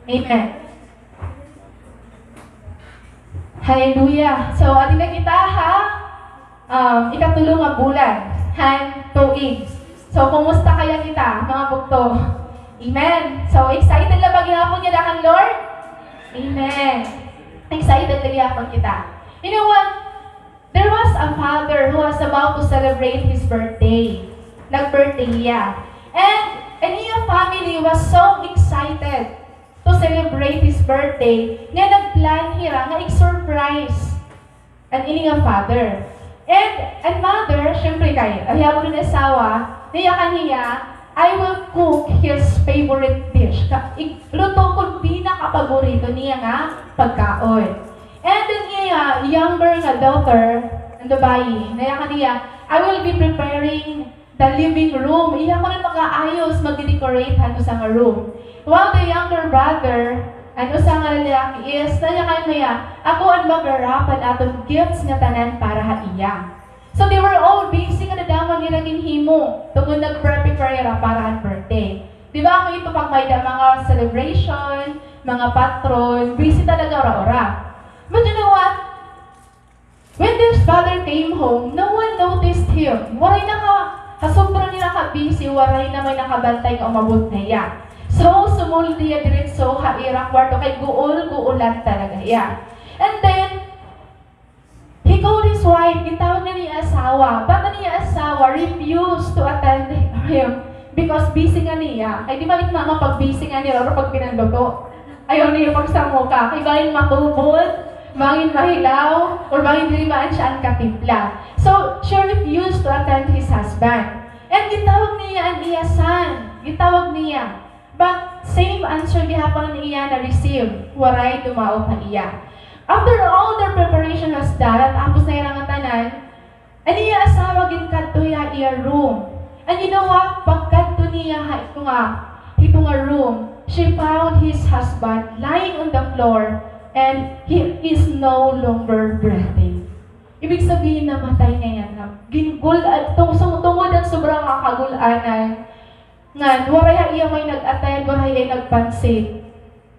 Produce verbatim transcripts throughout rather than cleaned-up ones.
Amen. Hallelujah. So, adi na kita ha, um, ikatulo nga bulan han tuig. So, kumusta kaya kita, mga bugto? Amen. So, excited na ba gihapon kita kan Lord? Amen. Excited na gihapon kita. You know what? There was a father who was about to celebrate his birthday. Nag-birthday hiya. And, and iya family was so excited to celebrate his birthday nga nag-plan hira nga ig-surprise an ini nga father. And, an mother, syempre kay, ayaw ko na asawa, niya kaniya, "I will cook his favorite dish." Ka, ig-, luto ko pinakapaborito niya nga pagkaon. And then iya younger nga daughter, an babayi, niya kaniya, "I will be preparing the living room." Iya ko na mag-aayos, mag-decorate han usa nga room. While the younger brother, an usa nga lalaki is, niya kaniya, "Ako an mag-wrap han aton gifts nga tanan para ha iya." So they were all busy, kadadamo an ira ginhimo. Tungod nag-prepare ira para han birthday. Di ba, ako ito pag may da mga celebration, mga patron, busy talaga ura-ura. But you know what? When this father came home, no one noticed him. Waray naka, ha sobra nira ka busy, waray na may nakabantay nga umabot na hiya. So, sumulod hiya diretso ha ira kwarto kay guol-guolan talaga hiya. And then, he called his wife, gintawag niya an iya asawa, but an iya asawa refused to attend him because busy ngani hiya. Kay di ba it mama pag busy ngani hiya, or pag pinanluto? Ayaw niya pagsamoka. Kay bangin matubod, bangin mahilaw, or bangin diri maan siya an katimpla. So, she refused to attend his husband. And gintawag niya an iya son. Gintawag niya. But same answer gihapon an iya na-receive. Waray dumaop ha iya. After all their preparation was done, tapos na ira nga tanan, an iya asawa ginkadto hiya ha iya room. And you know what? Pagkadto niya ha ito nga, ito nga room, she found his husband lying on the floor and he is no longer breathing. Ibig sabihin, namatay na hiya. Gingul-, at tung-, sum-, tungod han sobra nga kagul-anan, ngan waray ha iya may nag-attend, waray ha iya nagpansin.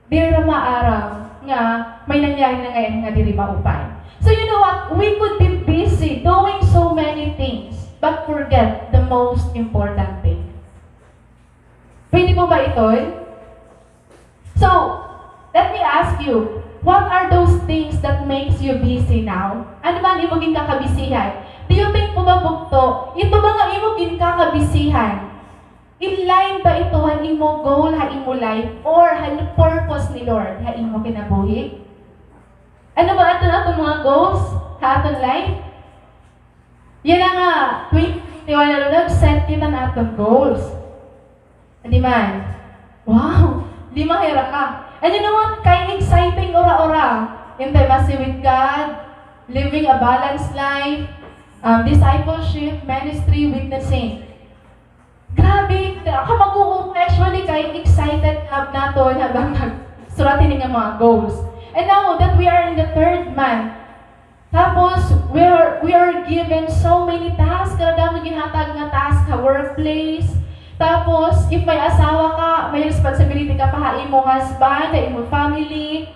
Diri ra maaram nga may nangyari na ngay-an nga diri maupay. So you know what? We could be busy doing so many things, but forget the most important thing. Pwede po ba iton? So, let me ask you, what are those things that makes you busy now? Ano ba an imo ginkakabisihan? Do you think po ba, bugto, ito ba nga imo ginkakabisihan, in line ba ito han imo goal ha imo life or han purpose ni Lord ha imo kinabuhi? Ano ba aton, aton mga goals ha aton life? Yana nga twenty twenty-one na, nag-set kita han aton goals. Di man. Wow! Lima hira ka. And you know what? Kay exciting ura-ura. Intimacy with God, living a balanced life, um, discipleship, ministry, witnessing. Grabe, ka mag-uumpa, actually, kay excited na naton habang nagsurat hini nga mga goals. And now that we are in the third month, tapos, we are, we are given so many tasks, kadamo ginhatag nga task ha workplace. Tapos, if may asawa ka, may responsibility ka pa ha imo husband, ha imo family.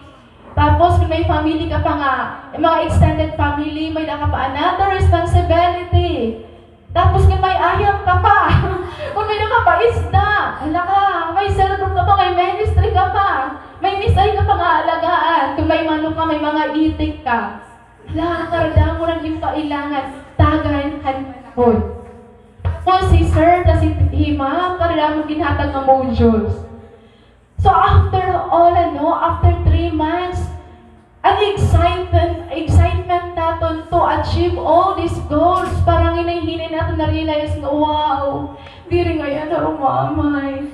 Tapos, kung may family ka pa nga, mga extended family, may-ada ka pa another responsibility. Tapos, kung may ayam ka pa, kung may-ada ka pa isda, hala ka, may cell group ka pa, may ministry ka pa, may misay ka pa nga alagaan, kung may manok ka, may mga itik ka. Hala, kadamo na it im kailangan, tagan han panahon. Tapos, si sir, tas si, hi ma'am, kadamo ginhatag nga modules. So after all, ano, after three months, an excitement, excitement naton to achieve all these goals, parang hinay-hinay naton na-realize nga, wow, diri ngay-an na umamay.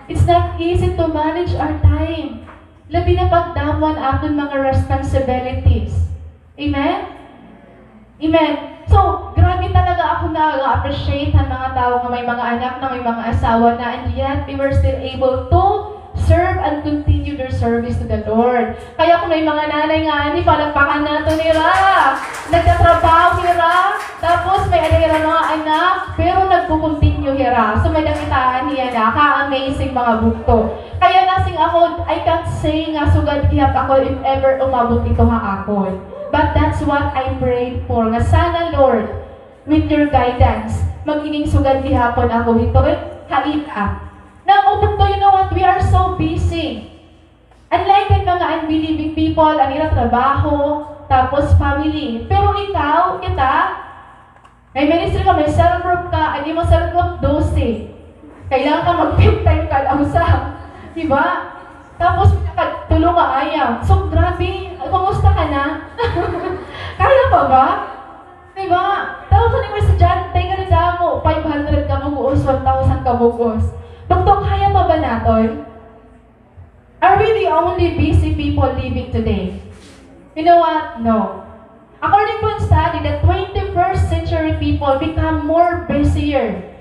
It's not easy to manage our time. Labi na pagdamo an aton mga responsibilities. Amen? Amen. So, grabe talaga ako na-appreciate han mga tawo nga may mga anak na, may mga asawa na, and yet they were still able to serve and continue their service to the Lord. Kaya kung may mga nanay nga ani, palakpakan naton hira. Nagtatrabaho hira, tapos may-ada hira mga anak, pero nagko-continue hira. So, may-ada kita niyan, ka-amazing, mga bugto. Kaya na Kasi nga ako, I can't say nga sugad gihap ako if ever umabot ito ha akon. But that's what I prayed for. Nga sana, Lord, with your guidance, mag-ining sugad gihapon ako hito ha ila. Now, bugto, you know what? We are so busy. Unlike kan mga unbelieving people, an ira trabaho, tapos family. Pero ikaw, kita, may ministry ka, may cell group ka, an imo cell group, dose. Kailangan ka mag-make time kada usa. Di ba? Tapos, may nakatulo nga ayam. So, grabe, kumusta ka na? Kaya pa ba? Di ba? Tapos, an imo estudyante, kadamo, five hundred ka bug-os, one thousand ka bug-os. Bugto, kaya pa ba naton? Are we the only busy people living today? You know what? No. According to a study, the twenty-first century people become more busier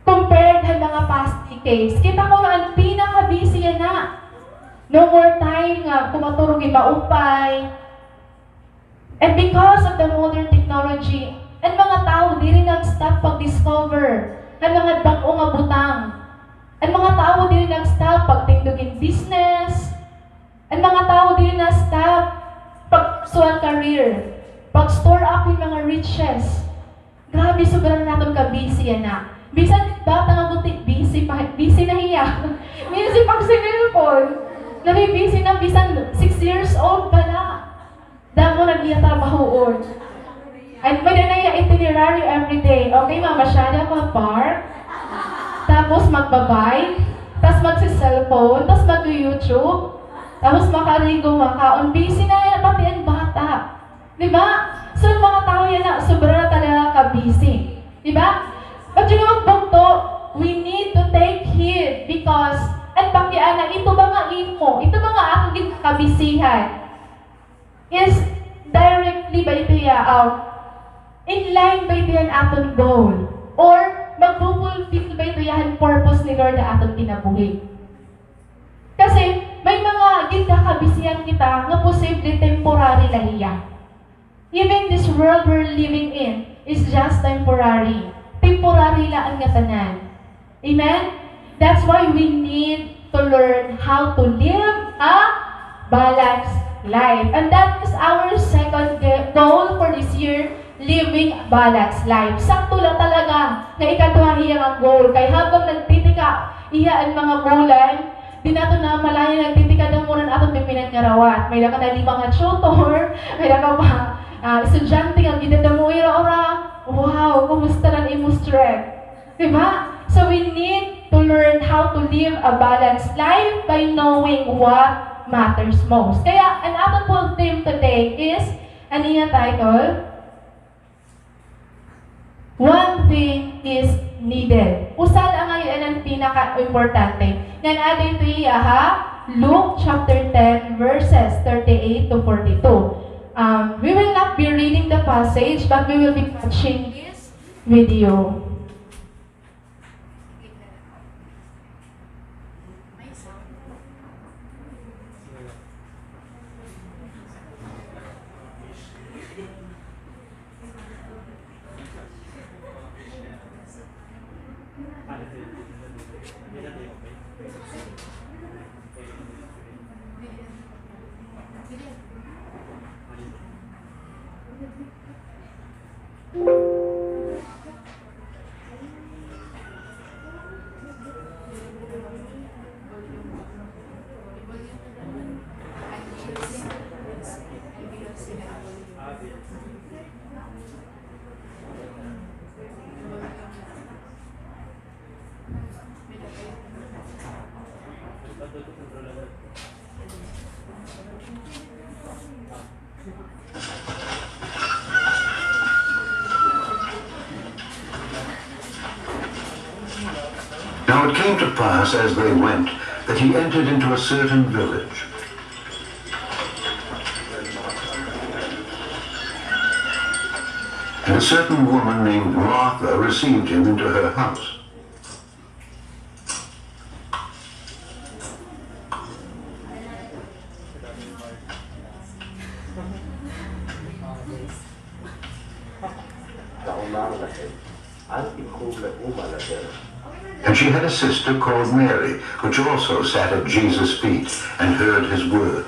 compared han mga past decades. Kita ko nga an pinaka-busy yana. No more time nga kumaturog, maupay. And because of the modern technology, an mga tawo diri nag-stop pag-discover han mga bag-o nga butang. An mga tawo diri nag-stop pagtindog hin business. An mga tawo diri nag-stop pag-pursue han career, pag-store up hin mga riches. Grabe, sobra na naton ka-busy yana. Bisan bata nga guti, busy pa, busy na hiya. Busy pag-cellphone. Nabi-busy na, bisan six years old pa la. Damo na niya trabahoon. Ay, may-ada na hiya itinerary everyday. Okay, mamasyada ka park. Tapos magba-bike. Tapos magsi-cellphone. Tapos mag-YouTube. Tapos makarigo, makaon. Busy na hiya, pati an bata. Di ba? So, an mga tawo yana, sobra na talaga ka-busy. Di ba? But you know what, bugto? We need to take heed because an pakiana, ito ba nga imo, ito ba nga akon gin-, kabisihan is directly ba ito hiya, um, in line ba ito hiya han aton goal? Or magfu-fulfill ba ito hiya han purpose ni Lord ha aton kinabuhi? Kasi may mga ginkakabisihan kita nga posible temporary la hiya. Even this world we're living in is just temporary. Temporary la an ngatanan. Amen? That's why we need to learn how to live a balanced life. And that is our second ge-, goal for this year, living a balanced life. Sakto la talaga nga ikaduha hiya nga goal. Kay habang nagtitika hiya an mga bulan, di naton namalayan, nagtitikad an mga aton pipinan nga rawat. May-ada ka na lima nga tutor, may-ada ka pa, ah, estudyante nga gidadamo ira ora. Wow, kumusta na an imo strength? Di ba? So we need to learn how to live a balanced life by knowing what matters most. Kaya an aton po theme today is, ano iya title? One thing is needed. Usa la ngay-an an pinaka-importante. Ngan adi ito iya ha Luke chapter ten, verses thirty-eight to forty-two. Um, we will not be reading the passage, but we will be watching this video. Now it came to pass as they went that he entered into a certain village. And a certain woman named Martha received him into her house. Kaunang lahi, an ikhog nag-uma la hira. And she had a sister called Mary, which also sat at Jesus' feet and heard his word.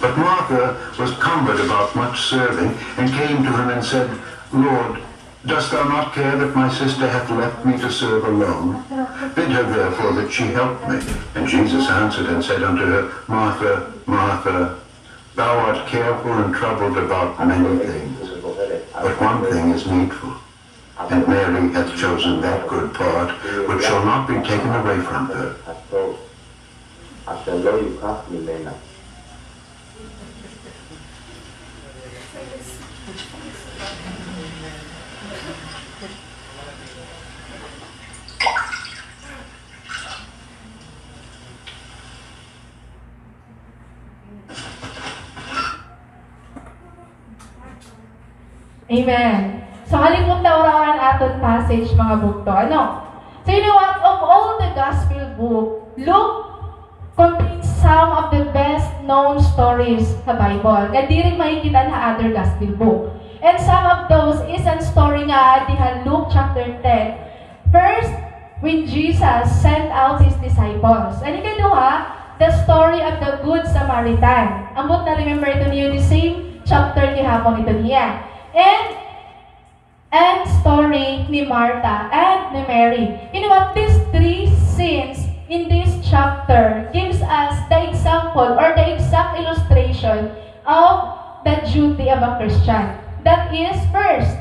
But Martha was cumbered about much serving, and came to him and said, Lord, dost thou not care that my sister hath left me to serve alone? Bid her therefore that she help me. And Jesus answered and said unto her, Martha, Martha, thou art careful and troubled about many things, but one thing is needful. And Mary hath chosen that good part, which shall not be taken away from her. Amen. So, halin mo ta ura-ura an aton passage, mga bugto. Ano? So, you know what? Of all the gospel book, Luke contains some of the best known stories ha Bible nga diri makikita ha other gospel book. And some of those is an story nga adi ha Luke chapter ten. First, when Jesus sent out his disciples. An ikaduha, the story of the Good Samaritan. Ambot na-remember ito niyo, the same chapter gihapon ito niya. And, and story ni Martha and ni Mary. You know what? These three scenes in this chapter gives us the example or the exact illustration of the duty of a Christian. That is, first,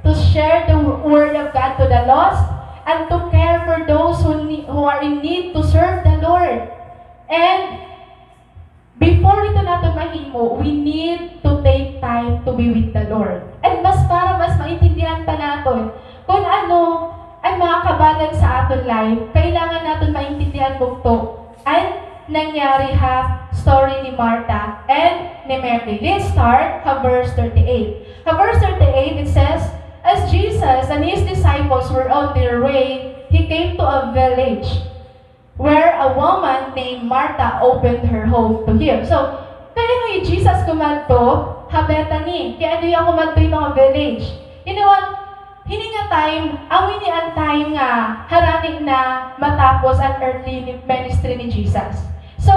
to share the word of God to the lost and to care for those who, ne- who are in need to serve the Lord. And before ito naton mahimo, we need to take time to be with the Lord. And mas para mas maintindihan pa naton kung ano an mga kabagan sa aton life, kailangan naton maintindihan bugto an nangyari ha story ni Martha and ni Mary. Let's start ha verse thirty-eight. Ha verse thirty-eight, it says, As Jesus and his disciples were on their way, he came to a village where a woman named Martha opened her home to him. So, kay ano hi Jesus kumadto ha Bethany? Kay ano hiya kumadto ha mga village? You know what? Hini nga time, amo ini an time nga harani na matapos an earthly ministry ni Jesus. So,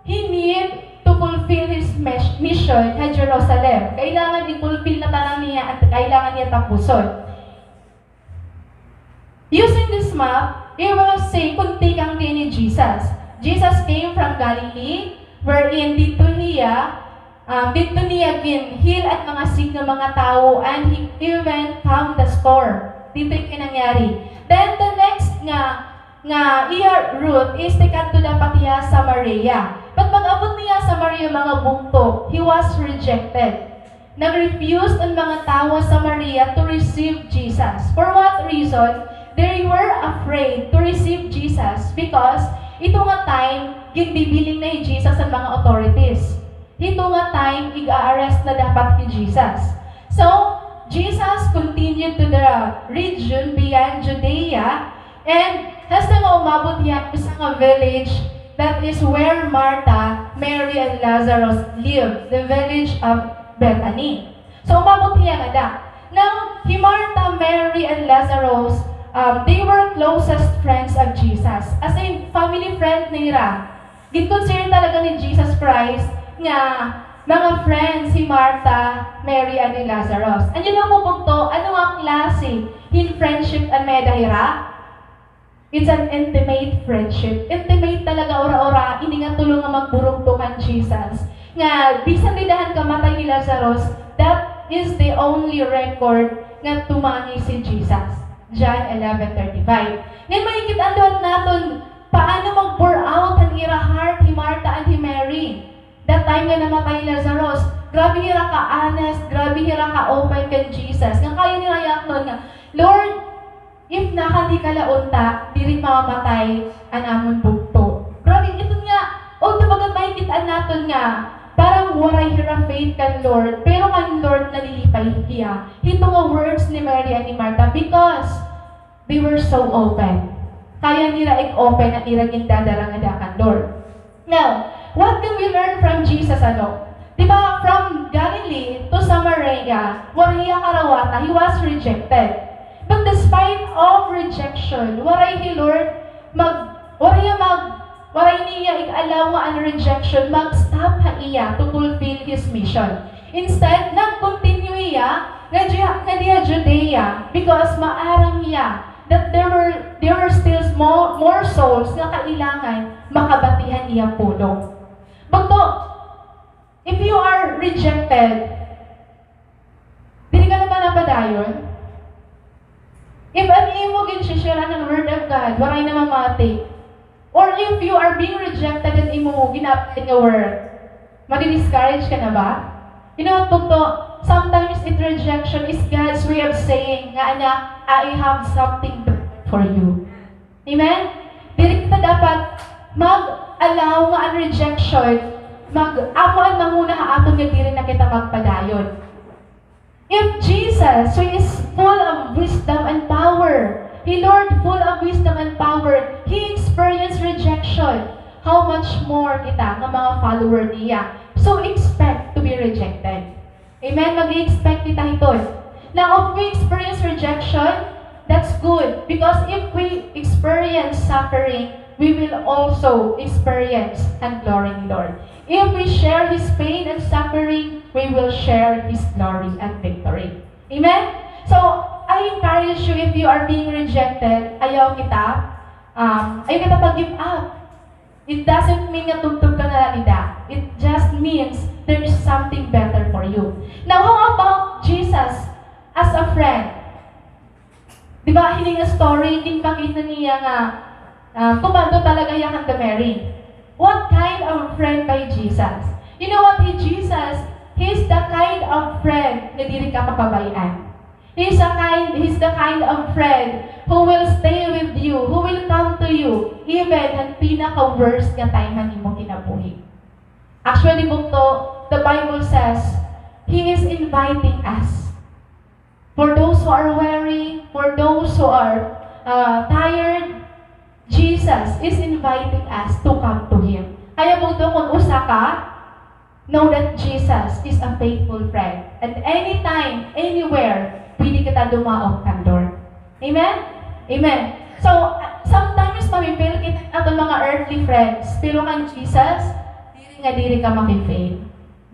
he need to fulfill his mes- mission ha Jerusalem. Kailangan i-fulfill na tanan niya an kailangan niya tapuson. Using this map, we will see kon tikang diin hi Jesus. Jesus came from Galilee, wherein didto hiya, um, didto niya ginheal an mga sick nga mga tawo, and he even calmed the storm. Didto hiya nangyari. Then the next nga, nga iya route is tikadto dapat hiya Samaria. But pag-abot niya Samaria, mga bugto, he was rejected. Nag-refuse an mga tawo sa Samaria to receive Jesus. For what reason? They were afraid to receive Jesus because ito nga time, ginbibiling na hi Jesus han mga authorities. Hito nga time, ig-a-arrest na dapat hi Jesus. So, Jesus continued to the region beyond Judea. And hasta nga umabot hiya ha isa nga village, that is where Martha, Mary, and Lazarus lived, the village of Bethany. So, umabot hiya ngada. Now, hi Martha, Mary, and Lazarus, um, they were closest friends of Jesus. As in, family friend nira. Gin-consider talaga ni Jesus Christ nga mga friends hi Martha, Mary, and hi Lazarus. And you know, mga bugto, ano nga klase hin friendship an may-ada hira? It's an intimate friendship. Intimate talaga, ura-ura, ini nga tulo nga magburugto kan Jesus. Nga, bisan dida han kamatay ni Lazarus, that is the only record nga tumangis hi Jesus. John eleven thirty-five. Ngan makikit-an liwat naton paano mag-pour out an ira heart hi Martha and hi Mary. That time nga namatay hi Lazarus, grabe hira ka-honest, grabe hira ka-open kan Jesus. Nga kaya nira yaknon nga, Lord, if nakanhi ka la unta, diri mamamatay an amon bugto. Grabe, iton nga, although bagat makikit-an naton nga, parang waray hira faith kan Lord, pero kan Lord nalilipay hiya. Hito nga words ni Mary and ni Martha, because they were so open. Kaya nira ig-open an ira gindadara ngada kan Lord. Now, what can we learn from Jesus, ano? Di ba, from Galilee to Samaria, waray hiya karawata, he was rejected. But despite of rejection, waray hi Lord mag-, waray hiya mag-, waray niya ig-allow nga an rejection mag-stop ha iya to fulfill his mission. Instead, nag-continue hiya nga di-, nga diha Judea because maaram hiya that there were, there were still small, more souls nga kailangan makabatihan iya pulong. Bugto, if you are rejected, diri ka na ba napadayon? If an imo gin-share an Word of God, waray na mamati. Or if you are being rejected an imo gin-apply nga work, madi-discourage ka na ba? You know what, bugto? Sometimes it rejection is God's way of saying nga, "Anak, I have something better for you." Amen? Diri kita dapat mag-allow nga an rejection mag-amo an manguna ha aton nga diri na kita magpadayon. If Jesus, who is full of wisdom and power, hi Lord full of wisdom and power, he experienced rejection, how much more kita nga mga follower niya? So expect to be rejected. Amen? Mag-expect kita hiton. Now, if we experience rejection, that's good. Because if we experience suffering, we will also experience an glory ni Lord. If we share His pain and suffering, we will share His glory and victory. Amen? So, I encourage you, if you are being rejected, ayaw kita, um, ayaw kita pag-give up. It doesn't mean nga tubtob ka na la dida. It just means there is something better for you. Now, how about Jesus as a friend? Di ba, hini nga story, ginpakita niya nga, ah, kumadto talaga hiya kanda Mary. What kind of friend ba hi Jesus? You know what, hi Jesus, He is the kind of friend nga diri ka papabay-an. He's a kind, he's the kind of friend who will stay with you, who will come to you, even han pinaka-worst nga time han imo kinabuhi. Actually, bugto, the Bible says, He is inviting us. For those who are weary, for those who are, uh, tired, Jesus is inviting us to come to Him. Kaya bugto, kon usa ka, know that Jesus is a faithful friend. And anytime, anywhere, pwede kita dumaog kan Lord. Amen? Amen. So, sometimes mafe-fail kita aton mga earthly friends, pero kan Jesus, diri nga diri ka mafe-fail.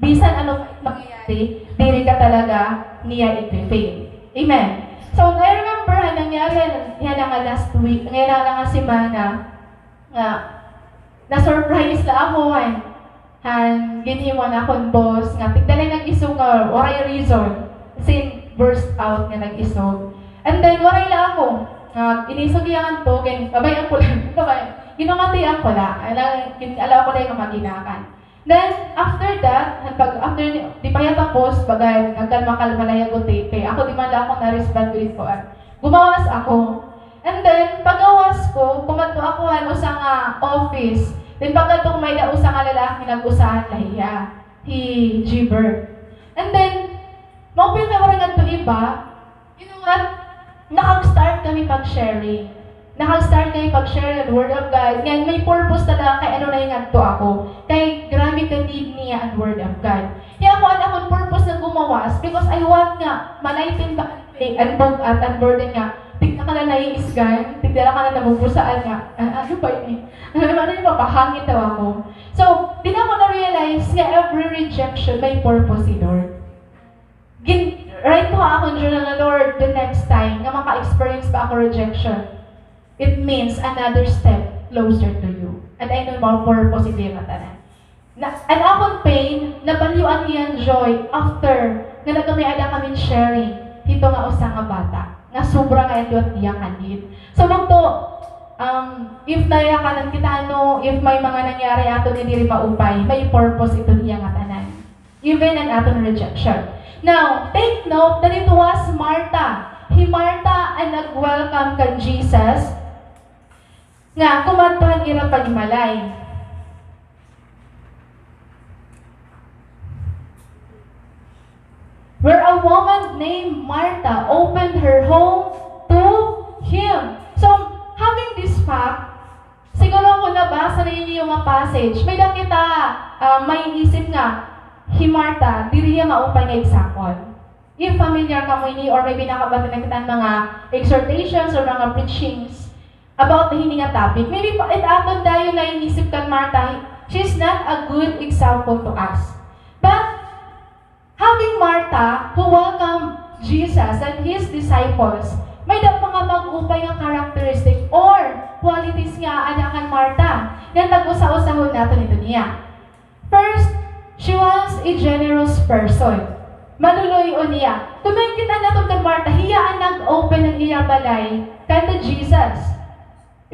Bisan ano pa it mangyayari, diri ka talaga niya ife-fail. Amen. So, I remember, ha, nangyari, ha, ha, nga last week, nga, ha, nga semana, nga na-surprise la ako, han, han ginhimo han akon boss nga tigda la nag-isog nga waray reason. As in, burst out nga nag-isog. And then, waray la ako. Nga, inisog hiya ngadto, gin-, pabay-an ko la, pabay-, ginpamatian ko la. Ala, gin-allow ko la nga maginakan. Then, after that, han pag, after ni, di pa hiya tapos, baga, nagkalma-kalma la hiya gud, kay ako di man la ako na-respond gud kuan. Gumawas ako. And then, paggawas ko, kumadto ako han usa nga office. Then, pagkadto ko, may-ada usa nga lalaki, nag-usahan la hiya. Hi Gilbert. And then, maupay kay waray ngadto iba, you know what? Nakag-start kami pag-sharing. Nakag-start kami pag-share han Word of God. Ngan may purpose talaga kay ano na ngadto ako. Kay grabe ka-need niya an Word of God. Kaya ako, an akon purpose nga gumawas, because I want nga ma-lighten ba an, an bug-at, an burden nga tigda ka na naiisgan, tigda ka na nabubusaan nga, ah, ano ba ini? Ano, ano ini, mapahangin daw ako. So, dida ko na-realize nga every rejection may purpose hi Lord. Gin-write ko ha akon journal nga, "Lord, the next time nga maka-experience pa ako rejection, it means another step closer to you." And I know, ma-purpose ito nga tanan. Na, an akon pain, nabalyoan hiya hin joy after nga nagkamay-ada kami sharing hito nga usa nga bata nga sobra nga ito an iya ka-need. So, bugto, um, if nayakanan kita, no, if may mga nangyari ato nga diri maupay, may purpose ito niya nga tanan. Even an aton rejection. Now, take note that it was Martha. Hi Martha an nag-welcome kan Jesus nga kumadto han ira panimalay. Where a woman named Martha opened her home to Him. So, having this fact, siguro kon nabasa na niyo nga passage, may-ada kita, ah, maiisip nga, hi Martha, diri hiya maupay nga igsakon. If familiar kamo ini or maybe nakabati na kita hin mga exhortations or mga preachings about hini nga topic, maybe pa, it aton dayon naiisip kan Martha, she's not a good example to us. But having Martha, who welcomed Jesus and his disciples, may-ada mga mag-upay nga characteristic or qualities nga aada kan Martha nga tag-usa-usahon naton ito niya. First, she was a generous person. Maluluy-on hiya. Kon makikita naton kan Martha, hiya an nag-open han iya balay kanda Jesus.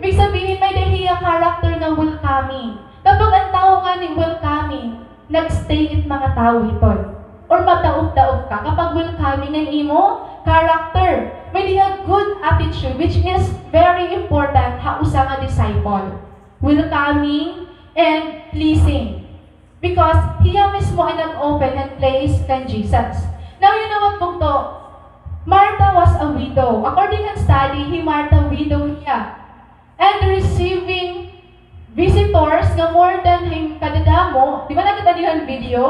Ibig sabihin, may-ada hiya character nga welcoming. Kapag an tawo ngani welcoming, nag-stay it mga tawo hiton. Or madaog-daog ka. Kapag welcoming an imo character, may-ada hiya good attitude, which is very important ha usa nga disciple. Welcoming and pleasing. Because hiya mismo an nag-open han place kan Jesus. Now, you know what, bugto? Martha was a widow. According han study, hi Martha widow hiya. And receiving visitors nga more than him kadadamo, di ba nakita niyo an video?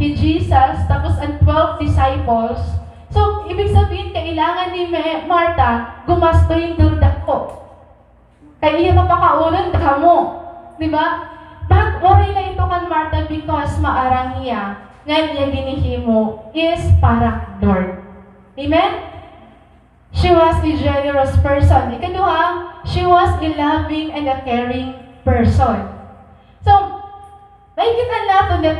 Hi Jesus, tapos an twelve disciples. So, ibig sabihin, kailangan ni Me-, Martha gumasto hin duro-dako. Kay iya papakaonon kamo. Di ba? But waray la ito kan Martha because maaram hiya nga an iya ginhihimo is para kan Lord. Amen? She was a generous person. Ikaduha, she was a loving and a caring person. So, makikita naton that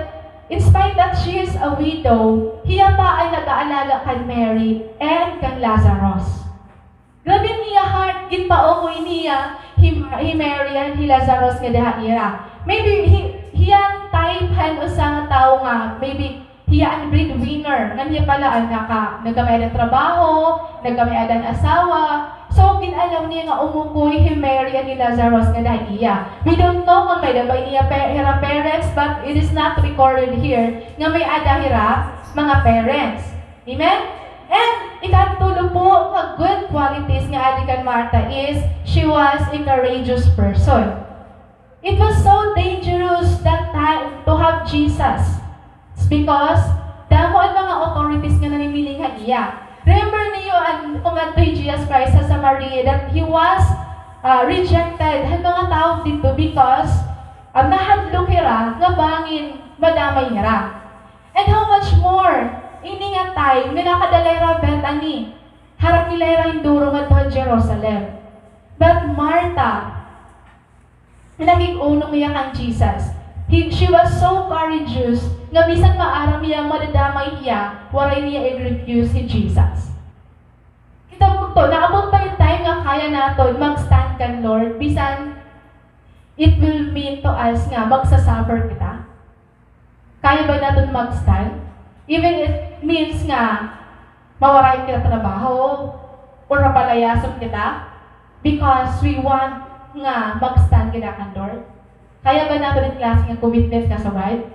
in spite that she is a widow, hiya pa an nag-aalaga kan Mary and kan Lazarus. Grabe an iya heart, ginpaukoy niya hi, hi Mary and hi Lazarus ngada ha ira. Maybe hi, hiya an type han usa nga tawo nga maybe hiya an breadwinner, ngan hiya pala an naka, nagkamay-ada han trabaho, nagkamay-ada han asawa. So, gin-allow niya nga umukoy hi Mary and hi Lazarus ngada ha iya. We don't know kon may-ada ba ini pa-, hira parents, but it is not recorded here nga may-ada hira mga parents. Amen? And ikatulo po nga good qualities nga aadi kan Martha is she was a courageous person. It was so dangerous that time to have Jesus. It's because damo an mga authorities nga nanimiling ha iya. Remember niyo an umadto hi Jesus Christ ha Samaria that he was, ah, rejected han mga tawo didto because, ah, nahadlok hira nga bangin madamay hira. And how much more ini nga time nga nakadala hira Bethany, harani la hira hin duro ngadto ha Jerusalem. But Martha, nakig-unong hiya kan Jesus. He, she was so courageous nga bisan maaram hiya madadamay hiya, waray niya i-refuse hi Jesus. Kita po to, naabot pa hin time nga kaya naton mag-stand kan Lord, bisan it will mean to us nga magsa-suffer kita. Kaya ba naton mag-stand? Even it means nga mawaray kita trabaho or mapalayason kita because we want nga mag-stand kita kan Lord. Kaya ba naton it klase nga commitment, kasugad?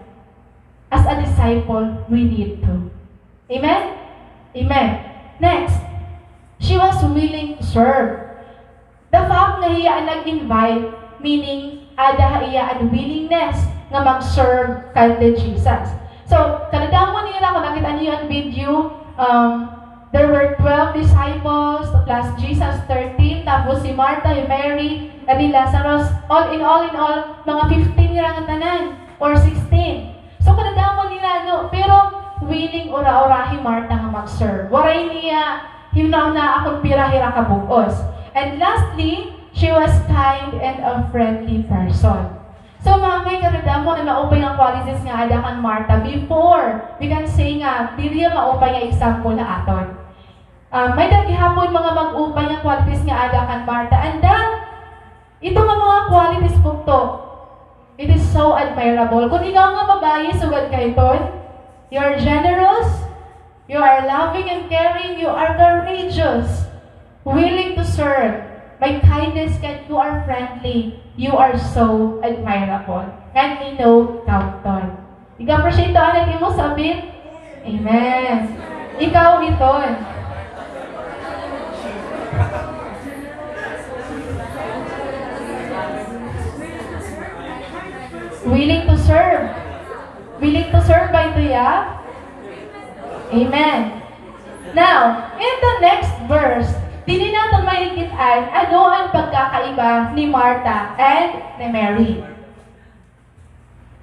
As a disciple, we need to. Amen? Amen. Next, she was willing to serve. The fact nga hiya an nag-invite, meaning, aada ha iya an willingness nga mag-serve kan Jesus. So, kadadamo nira, kon nakita niyo an video, um, there were twelve disciples, plus Jesus, thirteen, tapos hi Martha, hi Mary, and hi Lazarus. All in all, in all, mga fifteen nira nga tanan, or sixteen. So, kadadamo nira, no? Pero willing ura-ura hi Martha nga mag-serve. Waray niya hinuna-hunaa kon pira hira kabug-os. And lastly, she was kind and a friendly person. So, mga kay, kadadamo an maupay nga qualities nga aada kan Martha before we can say nga diri hiya maupay nga example ha aton. Ah, may-ada gihapon mga mag-upay nga qualities nga aada kan Martha. And that Ito nga mga qualities, bugto, it is so admirable. Kon ikaw nga babaye, sugad ka hiton, you are generous, you are loving and caring, you are courageous, willing to serve, may kindness ka, you are friendly, you are so admirable. Ngan ino ikaw ton. Ig-appreciate to anay it imo sabi. Amen. Ikaw iton. Willing to serve. Willing to serve ba ito, ya? Amen. Now, in the next verse, dinhi naton makikit-an ano an pagkakaiba ni Martha and ni Mary.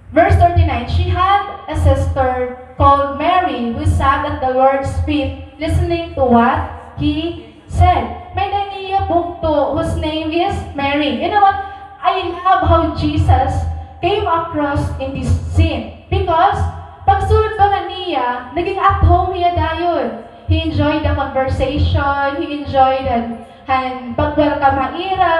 Verse thirty-nine, she had a sister called Mary who sat at the Lord's feet listening to what he said. May-ada niya bugto whose name is Mary. You know what? I love how Jesus came across in this scene. Because pagsulod pa nga niya, naging at home hiya dayon. He enjoyed the conversation, he enjoyed the han pag-welcome ha ira,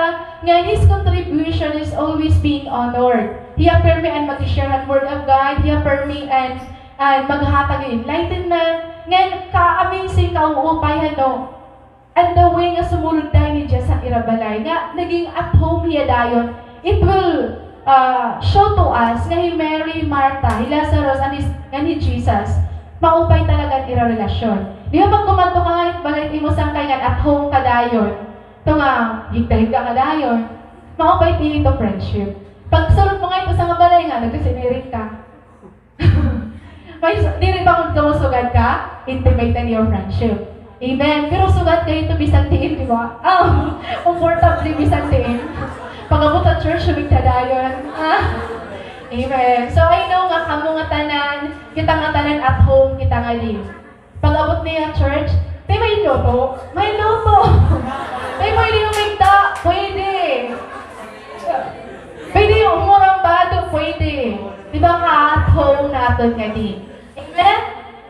ngan his contribution is always being honored. Hiya pirmi an mag-share han Word of God, hiya pirmi an, an maghatag hin enlightenment, ngan ka-amazing, kauupay, ano, an the way nga sumulod dayon hi Jesus han ira balay, nga naging at home hiya dayon. It will ah, show to us nga hi Mary, Martha, hi Lazarus, and his, ngan hi Jesus, maupay talaga an ira relasyon. Di ba pag kumadto ka nganhi balay it imo sangkay ngan at home ka dayon, ito nga, higda-higda ka dayon, maupay it ito friendship. Pagsulod mo nganhi ito sangka balay nga, nagkasiniring ka. May, diri ba kun kamo sugad ka, intimate an iyo friendship. Amen. Pero sugad kayo ito bisan diin, di ba? Ah, comfortable bisan diin. Pag-abot ha church, humigda dayon. Ah. Amen. So, I know nga kamo ngatanan, kita ngatanan at home, kita ngadi. Pag-abot niya church, tay, may luto? May luto. Tay, pwede humigda? Pwede. Pwede humurambado? Pwede. Di ba, ka at home naton ngadi? Amen?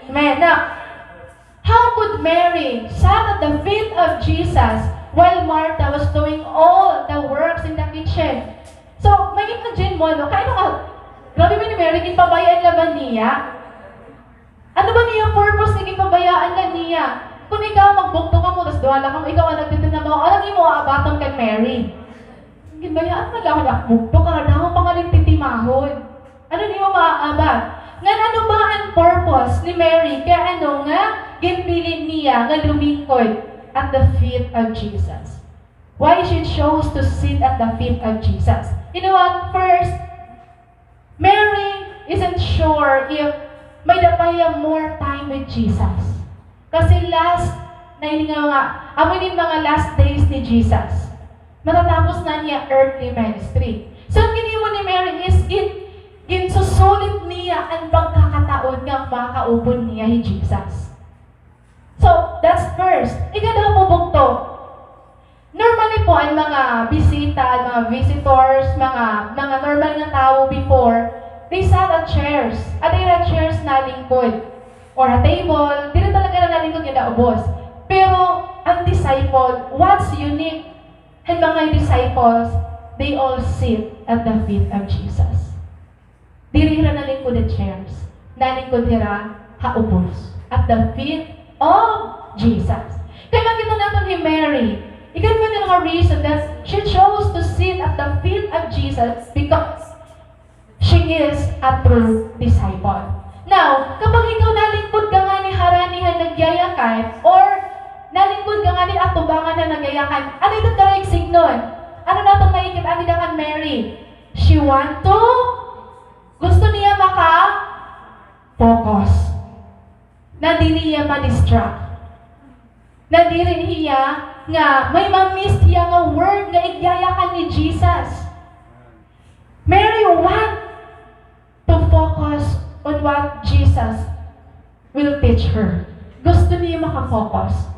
Amen. Now, how could Mary sat at the feet of Jesus while Martha was doing all the works in the kitchen? So, ma-imagine mo, no? Kay ano nga, grabe man hi Mary, ginpabayaan la ba niya? Ano ba niya purpose nga ginpabayaan la niya? Kun ikaw, magbugto kamo, tas duha la kamo, ikaw an nagtitinambaho, ano an imo aabaton kan Mary? Ginbayaan man la ako nga bugto, karadamo pa nga nin titimahon. Ano niyo maaabat? Ngan ano ba an purpose ni Mary? Kay ano nga ginpili niya nga lumingkod at the feet of Jesus? Why she chose to sit at the feet of Jesus? You know what? First, Mary isn't sure if may-ada pa hiya more time with Jesus. Kasi last na ini nga mga, amo ini mga last days ni Jesus. Matatapos na an iya earthly ministry. So, an ginhimo ni Mary is gin-, ginsusulit niya an pagkakataon nga makakaupod niya hi Jesus. So, that's first. Ikaduha po, bugto. Normally po, an mga bisita, an mga visitors, mga, mga normal nga tawo before, they sat at chairs. Ada ira chairs nalingkod. Or ha table, diri talaga na nalingkod nga daubos. Pero, an disciple, what's unique? An mga disciples, they all sit at the feet of Jesus. Diri hira nalingkod ha chairs. Nalingkod hira ha ubos. At the feet of Jesus. Kay makita naton hi Mary. Ikaduha nga reason that she chose to sit at the feet of Jesus because she is a true disciple. Now, kapag ikaw nalingkod ka ngani harani han nagyayakan, or nalingkod ka ngani atubangan han nagyayakan, ano ito direct signal? Ano naton makikit-an dida kan Mary? She want to Gusto niya maka-focus. Na diri hiya ma-distract. Na diri hiya nga may ma-miss hiya nga word nga igyayakan ni Jesus. Mary want to focus on what Jesus will teach her. Gusto niya maka-focus.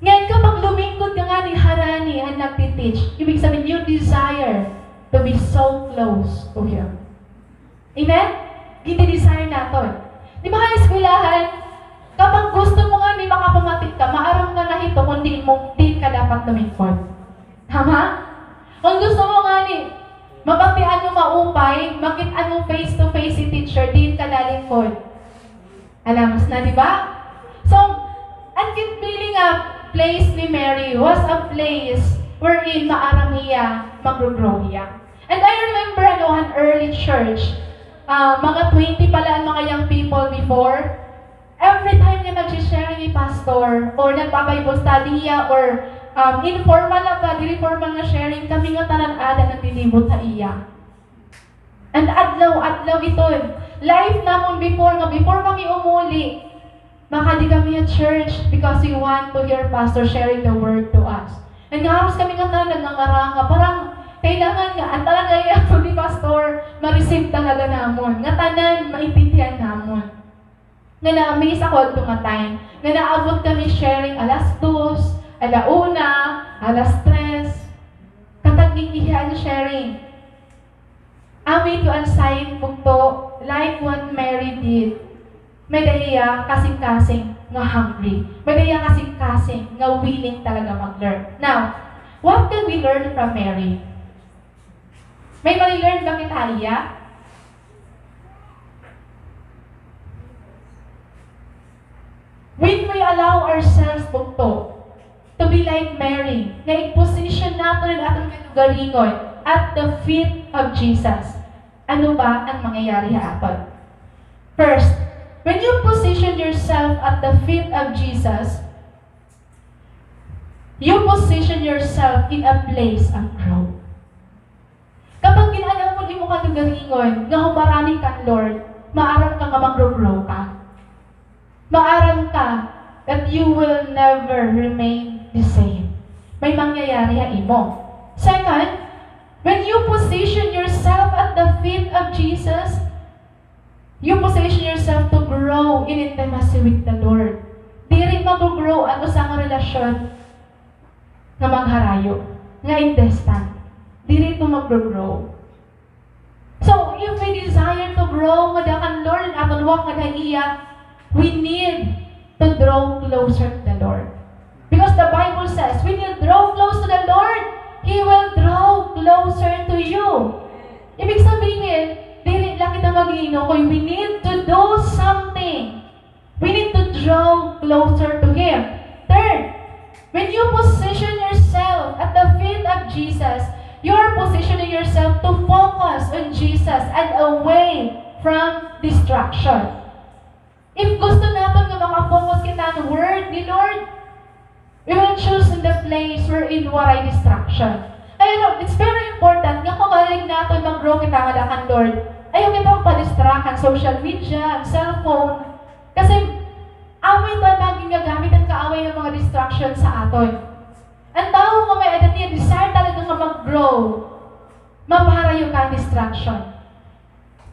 Ngayon, kapag lumingkod ka ngani harani han nagti-teach, ibig sabihin, you desire to be so close to Him. Amen? Gini-desire naton. Di ba ha eskwelahan, kapag gusto mo ngani makapamati ka, maaram ka na hito kung diin mo, diin ka dapat lumingkod. Tama? Kung gusto mo ngani, mabatian mo maupay, makit-an mo face to face hi teacher, diin ka lalingkod. Alamos na, di ba? So, an ginpili nga place ni Mary was a place wherein maaram hiya, magro-grow hiya. And I remember, ano, an early church, ah, mga twenty pa la an mga young people before. Every time nga nagsi-sharing hi pastor, or nagba-Bible study hiya, or, um, informal la ba, diri formal nga sharing, kami ngatanan ada naglilibot ha iya. And adlaw-adlaw iton. Life namon before nga, before kami umuli, Makadi kami ha church because we want to hear Pastor sharing the word to us. And nga haros kami ngatanan nagngangara nga parang kailangan nga an tanan nga iya ni Pastor ma-receive talaga namon. Ngatanan maintindihan namon. Nga na-amaze ako adto nga time nga naabot kami sharing alas dos, ala una, alas tres. Katag ning iya an sharing. Amo ito an sign, bugto, like what Mary did. May-ada hiya kasingkasing nga hungry. May-ada hiya kasingkasing nga willing talaga mag-learn. Now, what can we learn from Mary? May mali-learn ba kita ha iya? When we allow ourselves, bugto, to be like Mary, nga i-position naton an aton kalugaringon at the feet of Jesus, ano ba an mangyayari ha aton? First, when you position yourself at the feet of Jesus, you position yourself in a place of growth. Kapag gin-allow mo an imo kalugaringon nga humarani kan Lord, maaram ka nga magro-grow ka. Maaram ka that you will never remain the same. May mangyayari ha imo. Second, when you position yourself at the feet of Jesus, you position yourself to grow in intimacy with the Lord. Diri magro-grow an usa nga relasyon nga magharayo, nga indistant. Diri ito magro-grow. So, if we desire to grow ngada kan Lord, an aton walk ngada ha iya, we need to draw closer to the Lord. Because the Bible says, when you draw close to the Lord, He will draw closer to you. Ibig sabihin, dili lang kita mag-iinokoy. We need to do something. We need to draw closer to Him. Third, when you position yourself at the feet of Jesus, you are positioning yourself to focus on Jesus and away from distraction. If gusto naton nga maka-focus kita on word ni Lord, we will choose in the place wherein waray distraction. Kaya, no, it's very important nga kon mahilig naton mag-grow kita ngada kan Lord, ayaw kita magpa-distract han social media, han cellphone. Kasi amo ito an mga ginagamit han kaaway nga mga distraction sa aton. An tawo nga may-ada niya desire talaga nga mag-grow, mapaharayo ka han distraction.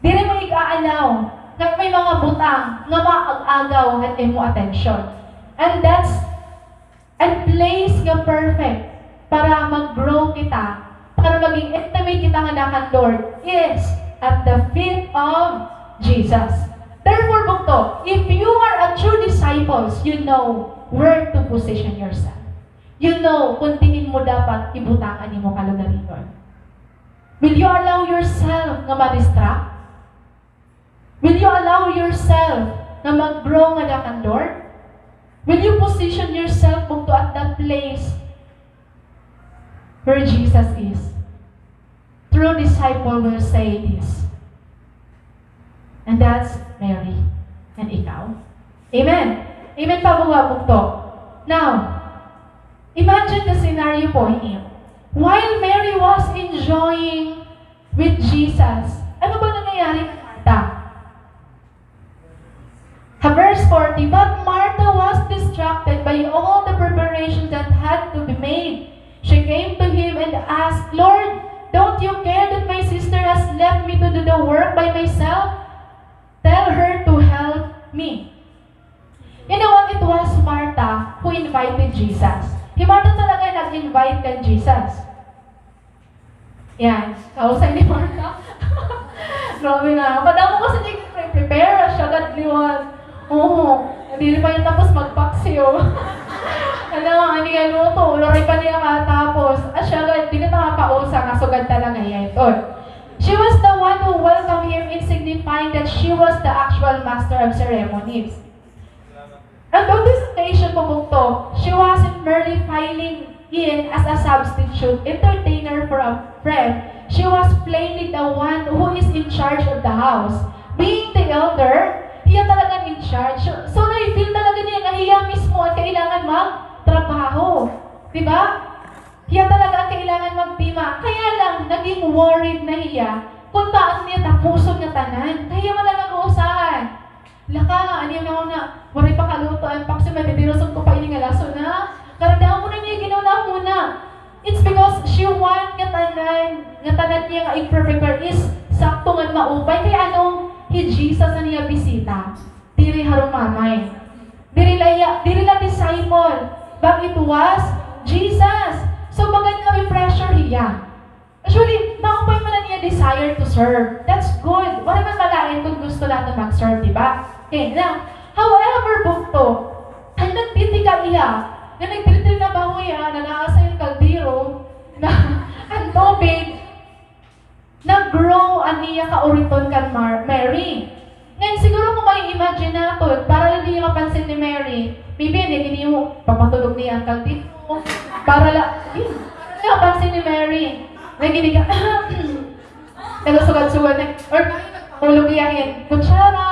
Diri mo ig-a-allow nga may mga butang nga maag-agaw han imo atensyon. And that's an place nga perfect para mag-grow kita, para maging intimate kita ngada kan Lord, is at the feet of Jesus. Therefore, bugto, if you are a true disciples, you know where to position yourself. You know kon diin mo dapat ibutang an imo kalugaringon. Will you allow yourself nga ma-distract? Will you allow yourself nga mag-grow ngada kan Lord? Will you position yourself bugto at that place where Jesus is? True disciple will say this. And that's Mary. And ikaw? Amen. Amen pa ba, bugto? Now, imagine the scenario po, hindi. While Mary was enjoying with Jesus, ano ba nangyayari kay Martha? Ha verse forty, but Martha was distracted by all the preparations that had to be made. She came to him and asked, "Lord, don't you care that my sister has left me to do the work by myself? Tell her to help me." You know what? It was Martha who invited Jesus. Hi Martha talaga an nag-invite kan Jesus. Yan. Kausay ni Martha. Grabe na. Padamo ko sa niya pre-prepare. Siya gad liwat. Oo. Diri pa niya tapos magpaksiw. Ano, ano nga luto? Waray pa niya katapos. Ah, siya gad, di kita makausa. Nasugad talaga niya ito. She was the one who welcomed him in signifying that she was the actual master of ceremonies. And on this occasion, bugto, she wasn't merely filing in as a substitute entertainer for a friend. She was plainly the one who is in charge of the house. Being the elder, hiya talaga an in charge. So, so na-feel talaga niya nga hiya mismo an kailangan magtrabaho. Di ba? Hiya talaga an kailangan magtima. Kaya lang, naging worried na hiya kung paano niya tapuson nga tanan. Kay hiya man an nag-uusahan. Laka, ano yun ako na, waray pa kaluto an paksiw, mabibirusog ko pa ini nga laso na. Karadamo na niya, ginunahuna. It's because she want nga tanan, nga tanan niya nga i-prepare is sakto nga maupay. Kay ano, hi Jesus an iya bisita. Diri harumamay. Diri la iya, diri la disciple. But it was Jesus. So, bagan nga may pressure hiya. Actually, maupay man an iya desire to serve. That's good. Waray man malain kon gusto naton mag-serve, di ba? Okay, now, however, bugto, an nagtitika iya, nga nagdiri-diri na bahoy, ah, na naa sa iyang kaldero, na an tubig, nag-grow an iya kauriton kan Mar-, Mary. Ngan siguro kon ma-imagine naton, para la diri mapansin ni Mary, maybe, an iya ginhimo, papatulog niya an kaldero. Para la, di, di mapansin ni Mary. Naginiga, nagasugad-sugad na, or hulog niya hin kutsara.